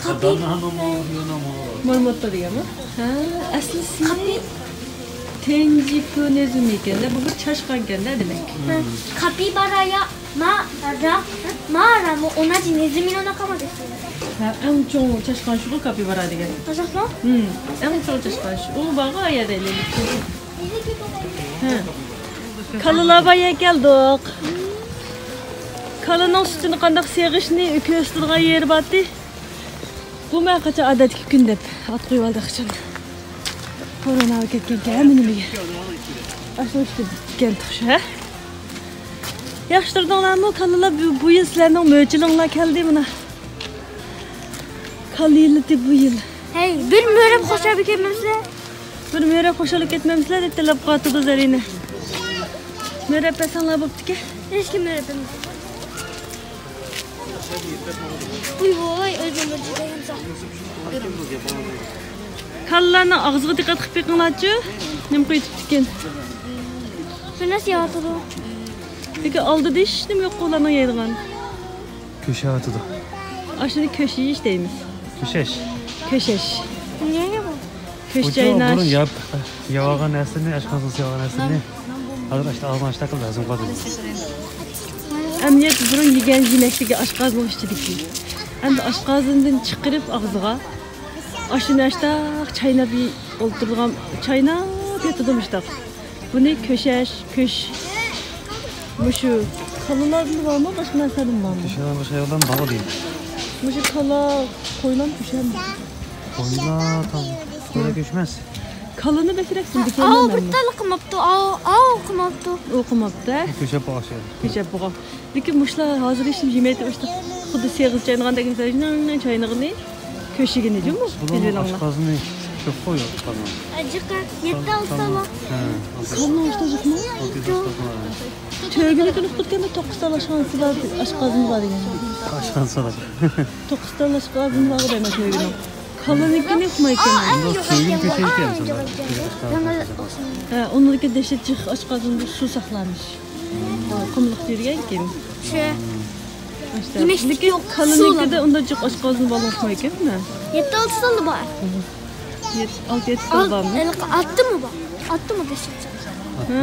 كاپىبارا. مورموتتو دېگەنمۇ؟ ھە، ئەسلى ئىسمى. تېنجىكۇ نېزۇمى ئىكەن-دە، بۇ بىر چاشقانكەن-دە، دېمەك. カピバラやマラ、マーラも同じネズミの仲間ですよ。 ھە، ئەڭ چوڭ چاشقان شۇغۇ، كاپىبارا دېگەن. あ、そうそう。 ھىم، ئەڭ چوڭ چاشقان شۇ. ئۇ بارغۇ ئايەردە. ھە. كالىلار بار يەرگە كەلدۇق. كالىنىڭ سۈتىنى قانداق سېغىشنى كۆرسىتىدىغان يېرى بارتى. بۇ مەن قاچان ئادەتتىكى كۈن دەپ ئات قويۇۋالدى قاچان. كورونا كەتكەنكەن ھەممە نېمىگە. ئاشۇ ئۈستىدە كەلدۇق شۇ، ھە؟ ياخشى تۇردۇڭلارمۇ، كالىلار؟ بۇ، بۇ يىل سىلەرنىڭ مۆچىلىڭلار كەلدى مانا. كالا يىلىتى بۇ يىل. ھەي، بىر مۆرەپ خوشلاپ كەتمەمسىلەر؟ بىر مۆرەپ خوشلاپ كەتمەمسىلەر دەپ تىلەپ قاتىدۇ زەرىنە. مۆرەپ بەرسەڭلار بوپتىكەن. ھېچكىم مۆرەپ بەرمەيدۇ. ۋوي، ۋوي، ئۆزۈم بىر جۈدە يۇمشاق. كالىلارنىڭ ئاغزىغا دىققەت قىلىپ بېقىڭلارچۇ. نېمە قويۇۋېتىپتىكەن؟ بىر نەرسە يەۋاتىدۇ. لېكىن ئالدىدا ھېچ نېمە يوق ئۇلارنىڭ يەيدىغان. كۆشەۋاتىدۇ. ئاشۇنى كۆش يېيىش دەيمىز. كۆشەش. كۆشەش. نېمە بۇ؟ كۆش چايناش. بۇرۇن يەپ، يەۋالغان نەرسىنى، ئاشقازىنىغا سىغىۋالغان نەرسىنى ھازىر ئاشتا ئاغزىنى ئاشتا قىلىپ ھەزىم قىلىۋاتىدۇ. ئەمدى بۇرۇن يېگەن يېمەكلىكى ئاشقازىنىنىڭ ئىچىدىكى. ئەمدى ئاشقازىنىدىن چىقىرىپ ئاغزىغا. ئاشۇنى ئاشتا چايناپ يېي-، ئولتۇرىدىغان، چايناپ ياتىدۇ مۇشتاق. بۇنى كۆشەش، كۆش. مۇشۇ كالىلاردىن بارمۇ، باشقا نەرسىلەردىن بارمۇ؟ كۆشەش باشقا يەردىن بارغۇ دەيمىز. مۇشۇ كالا، قويلارمۇ كۆشەمدۇ؟ قويلار تام-، قويلار كۆشمەس. كالىنى بەكرەك بىلدى ئاۋۇ كەلمەن بىر مەنمۇ. تال قىماپتۇ، ئاۋۇ، ئاۋۇ قىماپتۇ. ئۇ قىماپتۇ، ھە؟ كۆشەپ بولغان شەي. كۆشەپ بولغان. لېكىن مۇشۇلار ھازىر ھېچنېمە يېمەيتتى، ئۇشتا خۇددى سېغىز چاينىغاندەك، مىسال، نەڭ، نەڭ چاينىغىنى كۆشىگىنى جۇمۇ. بۇلارنىڭ بىلىۋېلىڭلار. ئاشقازىنى كۆپ قويۇق قالغان. ئەجىقە، يەتتە ئالتە تال بار. ھە. كالىنىڭ ئاشتا جىقمۇ؟ ئالتە تال بار. تۆگىنىڭكىنى ئۇقتۇرغاندا توققۇز تال ئاشقازىنى بار دېگەن. ئاشقازىنى بار. توققۇز تال ئاشقازىنى بار دەيمەن تۆگىنىڭ. كالىنىڭكىنى ئۇقمايتتىم. ئۇندا تۆگىنى كۆشەيكەن. ھە، ئۇنىڭدىكى دەھشەت جىق ئاشقازىنىدا سۇ ساقلانىش. قۇملۇق يۈرگەنكىن. شۇ. ئاشتا. يېمەكلىك لېكىن يوق، كالىنىڭكىدا ئۇنداق جىق ئاشقازىنى بولۇپمىكەن، ھە؟ يەتتە ئالتە تال بار. يەت-، ئالتە يەتتە تال بارمۇ؟ ئاتتىمۇ بار. ئاتتىمۇ دەھشەت جىق. ھە؟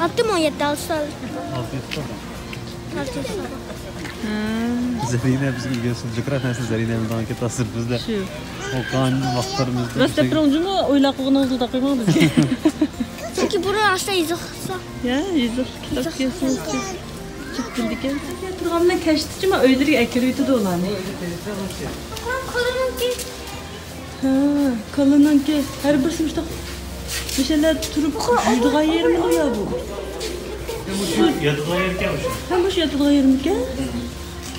ئاتتىمۇ يەتتە ئالتە تال. ئالتە يەتتە تال بار. ئالتە يەتتە تال بار. ھە. زەرىنە بىزگە ئۆگەتسۇن، جىقراق نەرسە زەرىنە بىلىدىغان كېتەسىز بىزدە. شۇ. ئوقۇغان ۋاقىتلىرىمىزدا راست دەپ بېرىڭ جۇمۇ، ئويلاپ قويغىنىڭىزنى تاقىماڭ بىزگە. چۈنكى بۇنى ئاشتا يېزىق قىلسا. يا، يېزىق كىتاب كەلسۇن. چىقتىلدىكەن. تۇرغاندا كەچتىچە مانا ئۆيلىرىگە ئەكىرىۋېتىدۇ ئۇلارنى. ھە، كالىنىڭكى ھەر بىرسى مۇشتاق مۇشۇلەر تۇرۇپ يەيدىغان يېرىمىدۇ يا بۇ؟ ياتىدىغان يېرىكەن مۇشۇ. ھە، مۇشۇ ياتىدىغان يېرىمىكەن؟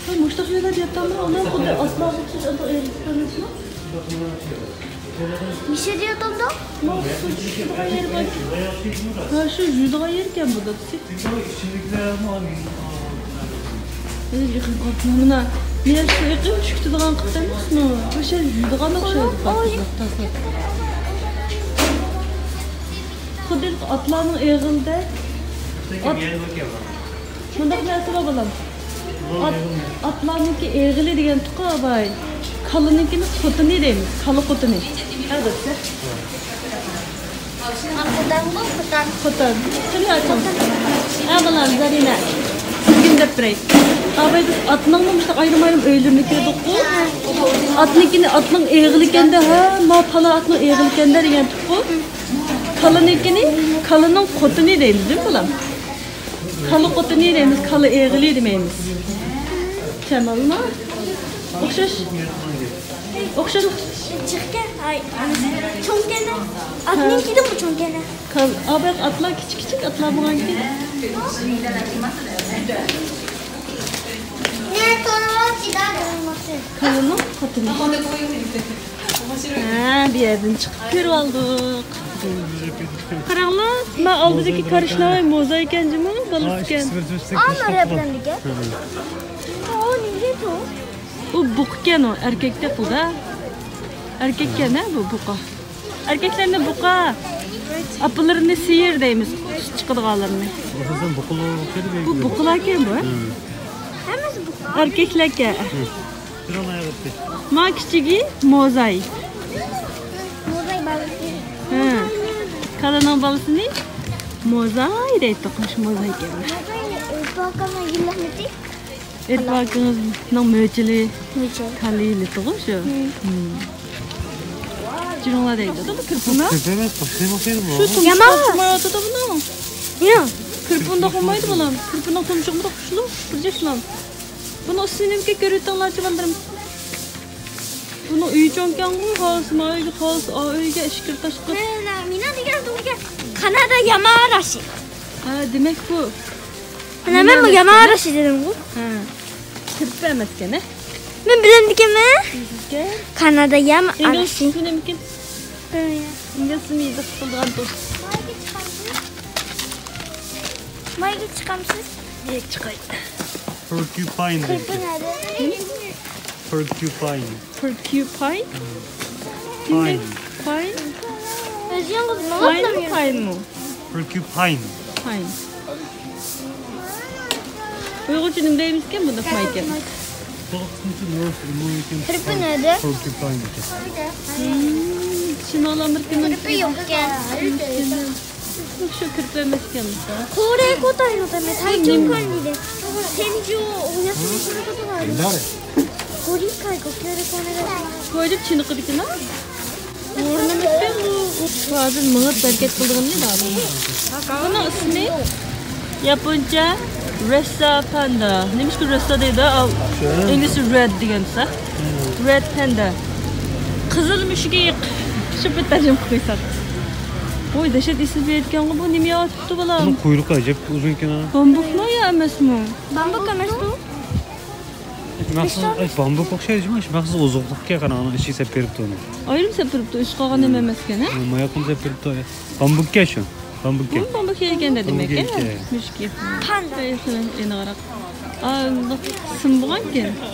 ھە، مۇشتاق يەرلەردە ياتامدۇ؟ ئۇلار خۇددى ئاتلارغا ئوخشاش ئاتلاپ ئېرىشىپ قويمىسىمۇ؟ مىشەدە ياتامدۇ؟ ھە، شۇ يۇيىدىغان يېرىكەن بۇ، دادىسى. مانا، نېرى سۇ ئېقىپ چۈشۈپ كېتىدىغان قىلىپ ئەمەسمۇ؟ بۇ شەي يۇيىدىغان ئوخشايدۇ، تازا. خۇددى ئاتلارنىڭ ئېغىلىدەك. ئات، مۇنداق نەرسە بار، بالام. ئات، ئاتلارنىڭكى ئېغىلى دېگەن تۇقا باي. كالىنىڭكىنى قوتىنى دەيمىز، كالا قوتىنى. ھە، دەپسە. قوتانغۇ، قوتان. قوتان. قېنى ئاچىڭ. ھە، بالام، زەرىنە. سىزگىمۇ دەپ بېرەي. ئاباي، بىز ئاتنىڭمۇ مۇشۇنداق ئايرىم-ئايرىم ئۆيلىرىنى كۆردۇققۇ. ئاتنىڭكىنى، ئاتنىڭ ئېغىلىكەندە، ھە، ما پالا ئاتنىڭ ئېغىلىكەندە دېگەنتۇققۇ. كالىنىڭكىنى، كالىنىڭ قوتىنى دەيمىز، دېمە بالام. كالا قوتىنى دەيمىز، كالا ئېغىلى دېمەيمىز. تاماممۇ؟ ئوخشاش. ئوخشاش. جىقكەن، ئاي، چوڭكەن. ئاتنىڭكىدىنمۇ چوڭكەن. كال-، ئاباق ئاتلار كىچىك كىچىك ئاتلار بولغانكى. كالىنىڭ خوتۇنى. ھە، بۇ يەردىن چىقىپ كۆرۈۋالدۇق. قاراڭلار، مانا ئالدىدىكى كارىشناۋاي موزا ئىكەن جۇمۇ، بالىسى ئىكەن. ئۇ نېمىكەن ئۇ؟ ئەركەكتەك قىلدا. ئەركەككەن ھە بۇ بۇقا. ئەركەكلەرنى بۇقا، ئاپىلىرىنى سىيىر دەيمىز، سۈت چىقىدىغانلىرىنى. بۇ بۇقىلاركەن بۇ، ھە؟ ھەممىسى بۇقا. ئەركەكلەركەن. ما كىچىكى موزاي. موزاي بالىسى. ھە. بالىنىڭ بالىسىنى موزاي دەيتتۇق، مۇشۇ موزاي ئىكەن. ئۆتۈپ باققاندا يىللىق مىتى؟ ئېيتىپ باقىڭىزنىڭ مۆچىلى مۆچەل. كالىيلىتىغۇ شۇ. مم. جۇرۇڭلار دەيدۇ. كىرپىنى. كىرپىنى قوشۇپ قويسىڭىز بولىدۇ. شۇ تۇمشۇق يامان. چىقمايۋاتىدۇ بۇنىڭ. ياق. كىرپىنىدە قويمايدۇ بالام. كىرپىنىڭ تۇمشۇقىمۇ قۇشلۇق بىر جەشلام. بۇنىڭ ئۈستىنى نېمىكى كۆرۈۋېتىڭلارچۇ بالىلىرىم. بۇنىڭ ئۆيى چوڭكەنغۇ، خالىسا ما ئۆيگە، خالىسا ئا ئۆيگە، ئىچكىرى تاشقىرى. مەن مىنا دېگەن تۇغقان كانادا ياماراشى. ھە، دېمەك بۇ. مانا مەن بۇ ياماراشى دېدىمغۇ. ھە. كىرپە ئەمەسكەن، ھە؟ مەن بىلەمدىكەنمەن. بىلەمدىكەن. كانادا ياماراشى. ئىنگلىزچىسى نېمىكىن؟ بىلمەيمەن. ئىنگلىزچىنى يېزىپ قىلىدىغان دوست. مايغا چىقامسىز؟ نېگە چىقاي؟ Porcupine دەيدۇ. كىرپە نەدە؟ Porcupine. Porcupine? Pine. Pine? ئۆزى يالغۇز نېمە؟ Pine مۇ، pine مۇ؟ Porcupine. Pine. ئۇيغۇرچە نېمە دەيمىزكەن بۇنداق مايكا؟ كىرپە نەدە؟ Porcupine. ھىم، شىمالىي ئامېرىكىنىڭ كىرپە يوقكەن. شۇ كىرپە ئەمەسكەن. これ答えのため体調管理で、天井をお休みすることがあります。ご理解ご協力お願いします。 كويدۇپ چېنىقىدىكىنا. ھازىر مېڭىپ ھەرىكەت قىلىدىغىنى بار. بۇنىڭ ئىسمى ياپونچە رېسسا پاندا. نېمىشقا رېسسا دەيدۇ؟ ئىنگلىزچە رېد دېگەن سا. رېد پاندا. قىزىل مۈشۈكى. شۇ بىر تەرجىمە قىلىپ قويساق. ۋوي، دەھشەت ئېسىل بېرىدىكەنغۇ بۇ. نېمە يەۋاتىپتۇ بالا؟ بۇنىڭ قۇيرۇقى ئەجەب ئۇزۇنكەن. بامبۇكمۇ يا ئەمەسمۇ؟ بامبۇك ئەمەستۇ. مەخسۇس، ئاي، بامبۇك ئوخشايدۇ، مەخسۇس ئوزۇقلۇقكەن، قاراڭ، ئۇنىڭ ئىچىگە سەپ بېرىپتۇ ئۇنى. ئايرىم سەپ بېرىپتۇ، ئۆسۈپ قالغان نېمە ئەمەسكەن، ھە؟ ھە، ماياقنى سەپ بېرىپتۇ. بامبۇككەن شۇ، بامبۇككەن. بۇ بامبۇك يەيدىكەن دېمەك، ھە؟ مۈشۈكى. پاندا. ئەي، خېلى ئېنىقراق. ئا، بۇ سىم بولغانكەن. ھە.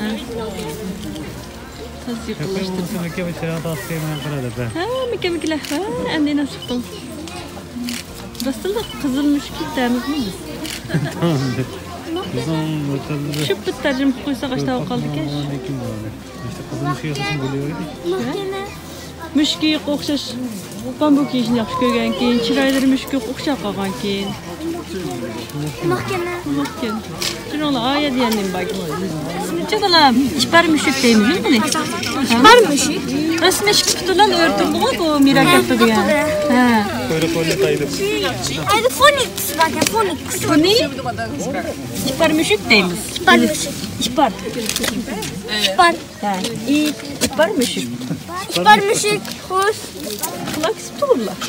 ھە. تازا يېقىنلاشتۇردۇم. ھە، مىكەمىكىلەر، ھە، ئەمدى ئېنىق چىقتىڭ. راستلا قىزىل مۈشۈكى دەيمىزمۇ بىز؟ شۇ بىر تەرجىمە قىلىپ قويساق ئاشتاۋ قالدىكەن. مۇشۇكى ئوخشاش بامبۇك يېيىشنى ياخشى كۆرگەنكىن، چىرايلىرى مۈشۈككە ئوخشاپ قالغانكىن. مۇھكەم. مۇھكەم. شۇنىڭلا ئايە دېگەن نېمە باركىن؟ شۇنچە بالام، ئىپار مۈشۈك دەيمىزمۇ بۇنى؟ ئىپار مۈشۈك. رەسمىي ئىككى پۇتىلا ئۆرتىلىدىغۇ بۇ مېراكەتتە دېگەن. ھە. ئايدى فونىكس باركەن، فونىكس. بۇنى ئىپار مۈشۈك دەيمىز. ئىپار مۈشۈك. ئىپار. ئىپار. ھە، ئى، ئىپار مۈشۈك. ئىپار مۈشۈك، خوش. قۇلاق كېسىپتۇ بۇلار.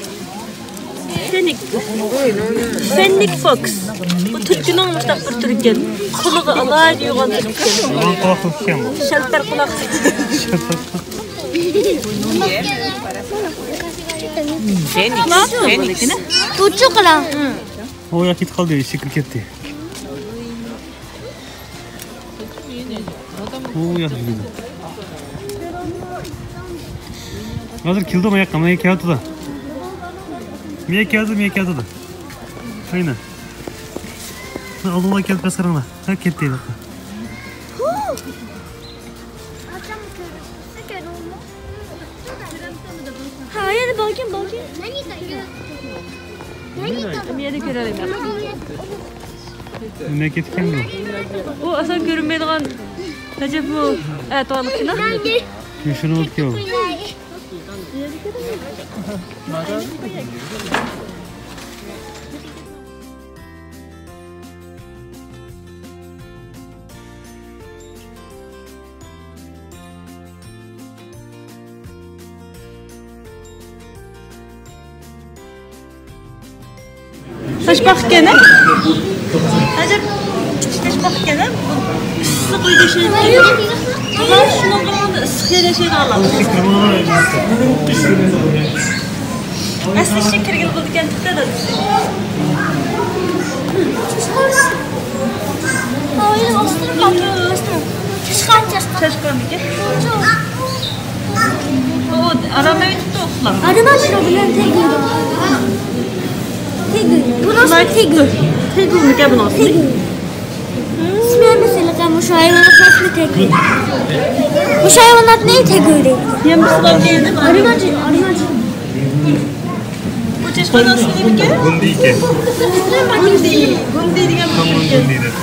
فېنىك. فېنىك فوكس. بۇ تۈلكىنىڭ مۇشتاق بىر تۈرى ئىكەن. قۇلىقى ئالاھىدە يوغان تۈرى ئىكەن. يوغان قۇلاق تۈلكە ئىكەن بۇ. شەلپەر قۇلاق. فېنىك. فېنىك. بۇچۇ قىلاڭ. ئۇ ياق كېتىپ قالدى، ئىچىگە كىرىپ كەتتى. ئۇ ياق. ھازىر كېلىدۇ، ماياققا، ماياق كېلىۋاتىدۇ. ماياق كېلىدۇ، ماياق كېلىۋاتىدۇ. قاينا. ئالدىڭلار كېلىپ بەس قاراڭلار. ھە، كەتتى. ھە، يەنە بالكىن، بالكىن. يەنە كۆرەلەيمەن. نېمە كېتىپ كەلدى؟ ئۇ ئاسان كۆرۈنمەيدىغان، ئەجەب بۇ ئەتىۋارلىقكىنا؟ يوشۇرۇنۇپ كەل. تاشپاقا ئىكەن، ھە؟ ئەجەب كىچىك تاشپاقا ئىكەن، ھە؟ ئىسسىق ئۆيدە ياشايدىغان. بۇلار شۇنىڭ بىلەن ئىسسىق يەردە ياشايدىغانلار. ئەسلى ئىچىگە كىرگىلى بولىدىكەن، دېدى دادىسى. چاشقان، چاشقان. چاشقانمىكەن؟ ئۇ ئارام ئۆتۈپتۇ ئۇخلاپ. ئارام ئۆتۈپتۇ، بۇلار تېگىل. تېگىل. بۇ راست تېگىل. تېگىلمىكەن بۇنىڭ ئىسمى؟ ئىسمى ھەممىسى ھېلىقى مۇشۇ ھايۋاناتنىڭ ئىسمى تېگىل. مۇشۇ ھايۋاناتنى تېگىل دەيدۇ. يەم بىسىدىغان كېيىندە ئارىماجىن، ئارىماجىن. ئىشخانىسى نېمىكەن؟ گۇندى ئىكەن. گۇندى، گۇندى دېگەن بىر گۇندى دەپ.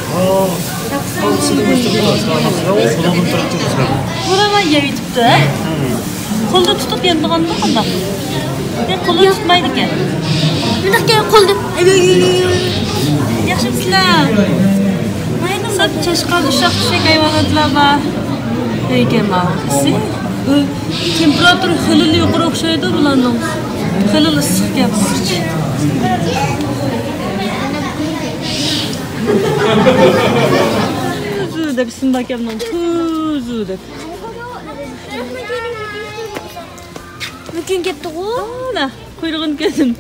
بۇلارمۇ يەۋېتىپتۇ، ھە؟ قولدا تۇتۇپ يەمدىغانمۇ قانداق؟ ياق، قولدا تۇتمايدىكەن. مۇنداق قولدا. ياخشىمۇسىلەر؟ سەل چاشقان، ئۇششاق چۈششەك ھايۋاناتلار بار. ئۆيگە ماڭسى. تېمپېراتۇرا خېلىلا يۇقىرى ئوخشايدۇ بۇلارنىڭ. خېلىلا ئىسسىقكەن. پۇزۇ دەپ ئىسمى باركەن بۇنىڭ. پۇزۇ دەپ. مۇكىن كەتتىغۇ. ئانا، قۇيرۇقىنى كۆردۈم.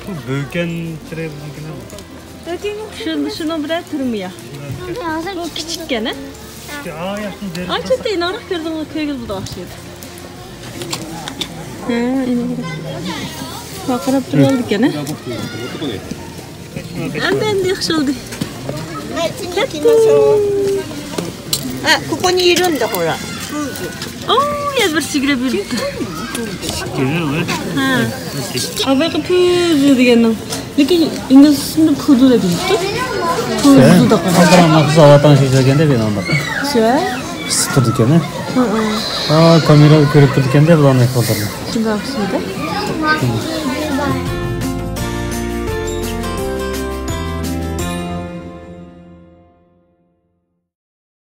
بۇ بۆكەن تىرى بۇنىڭكىنى. شۇ، شۇنىڭ بىرەر تۈرىمۇ يا؟ بۇ كىچىككەن، ھە؟ ئانچە ئىناقراق كۆردۈڭ، كۆرگىلى بولىدىغان ئوخشايدۇ. ھە، ئىناقراق. ۋارقىراپ تۇرۇۋالىدىكەن، ھە؟ ئەمدى، ئەمدى ياخشى بولدى. كەتتى. あ、ここにいるんだ、ほら。 ئوو، يەنە بىرسى يۈگۈرۈپ يۈرۈپتۇ. ھە. ئاۋاقى پۇزۇ دېگەننىڭ. لېكىن ئىنگلىزچىسىنى پۇدۇ دەپ يېزىپتۇ. پۇزۇ دەپ. قالدۇرۇڭ، مەن قىز ئاۋاتاڭ شېشىلگەندە بىر ئانداق. شۇ. پىسىپ تۇرىدىكەن، ھە؟ ھە، ھە. ھا، كامېرا كۆرۈپ تۇرىدىكەندە بۇلارنى قالدۇرۇڭ. شۇنداق ئوخشايدۇ.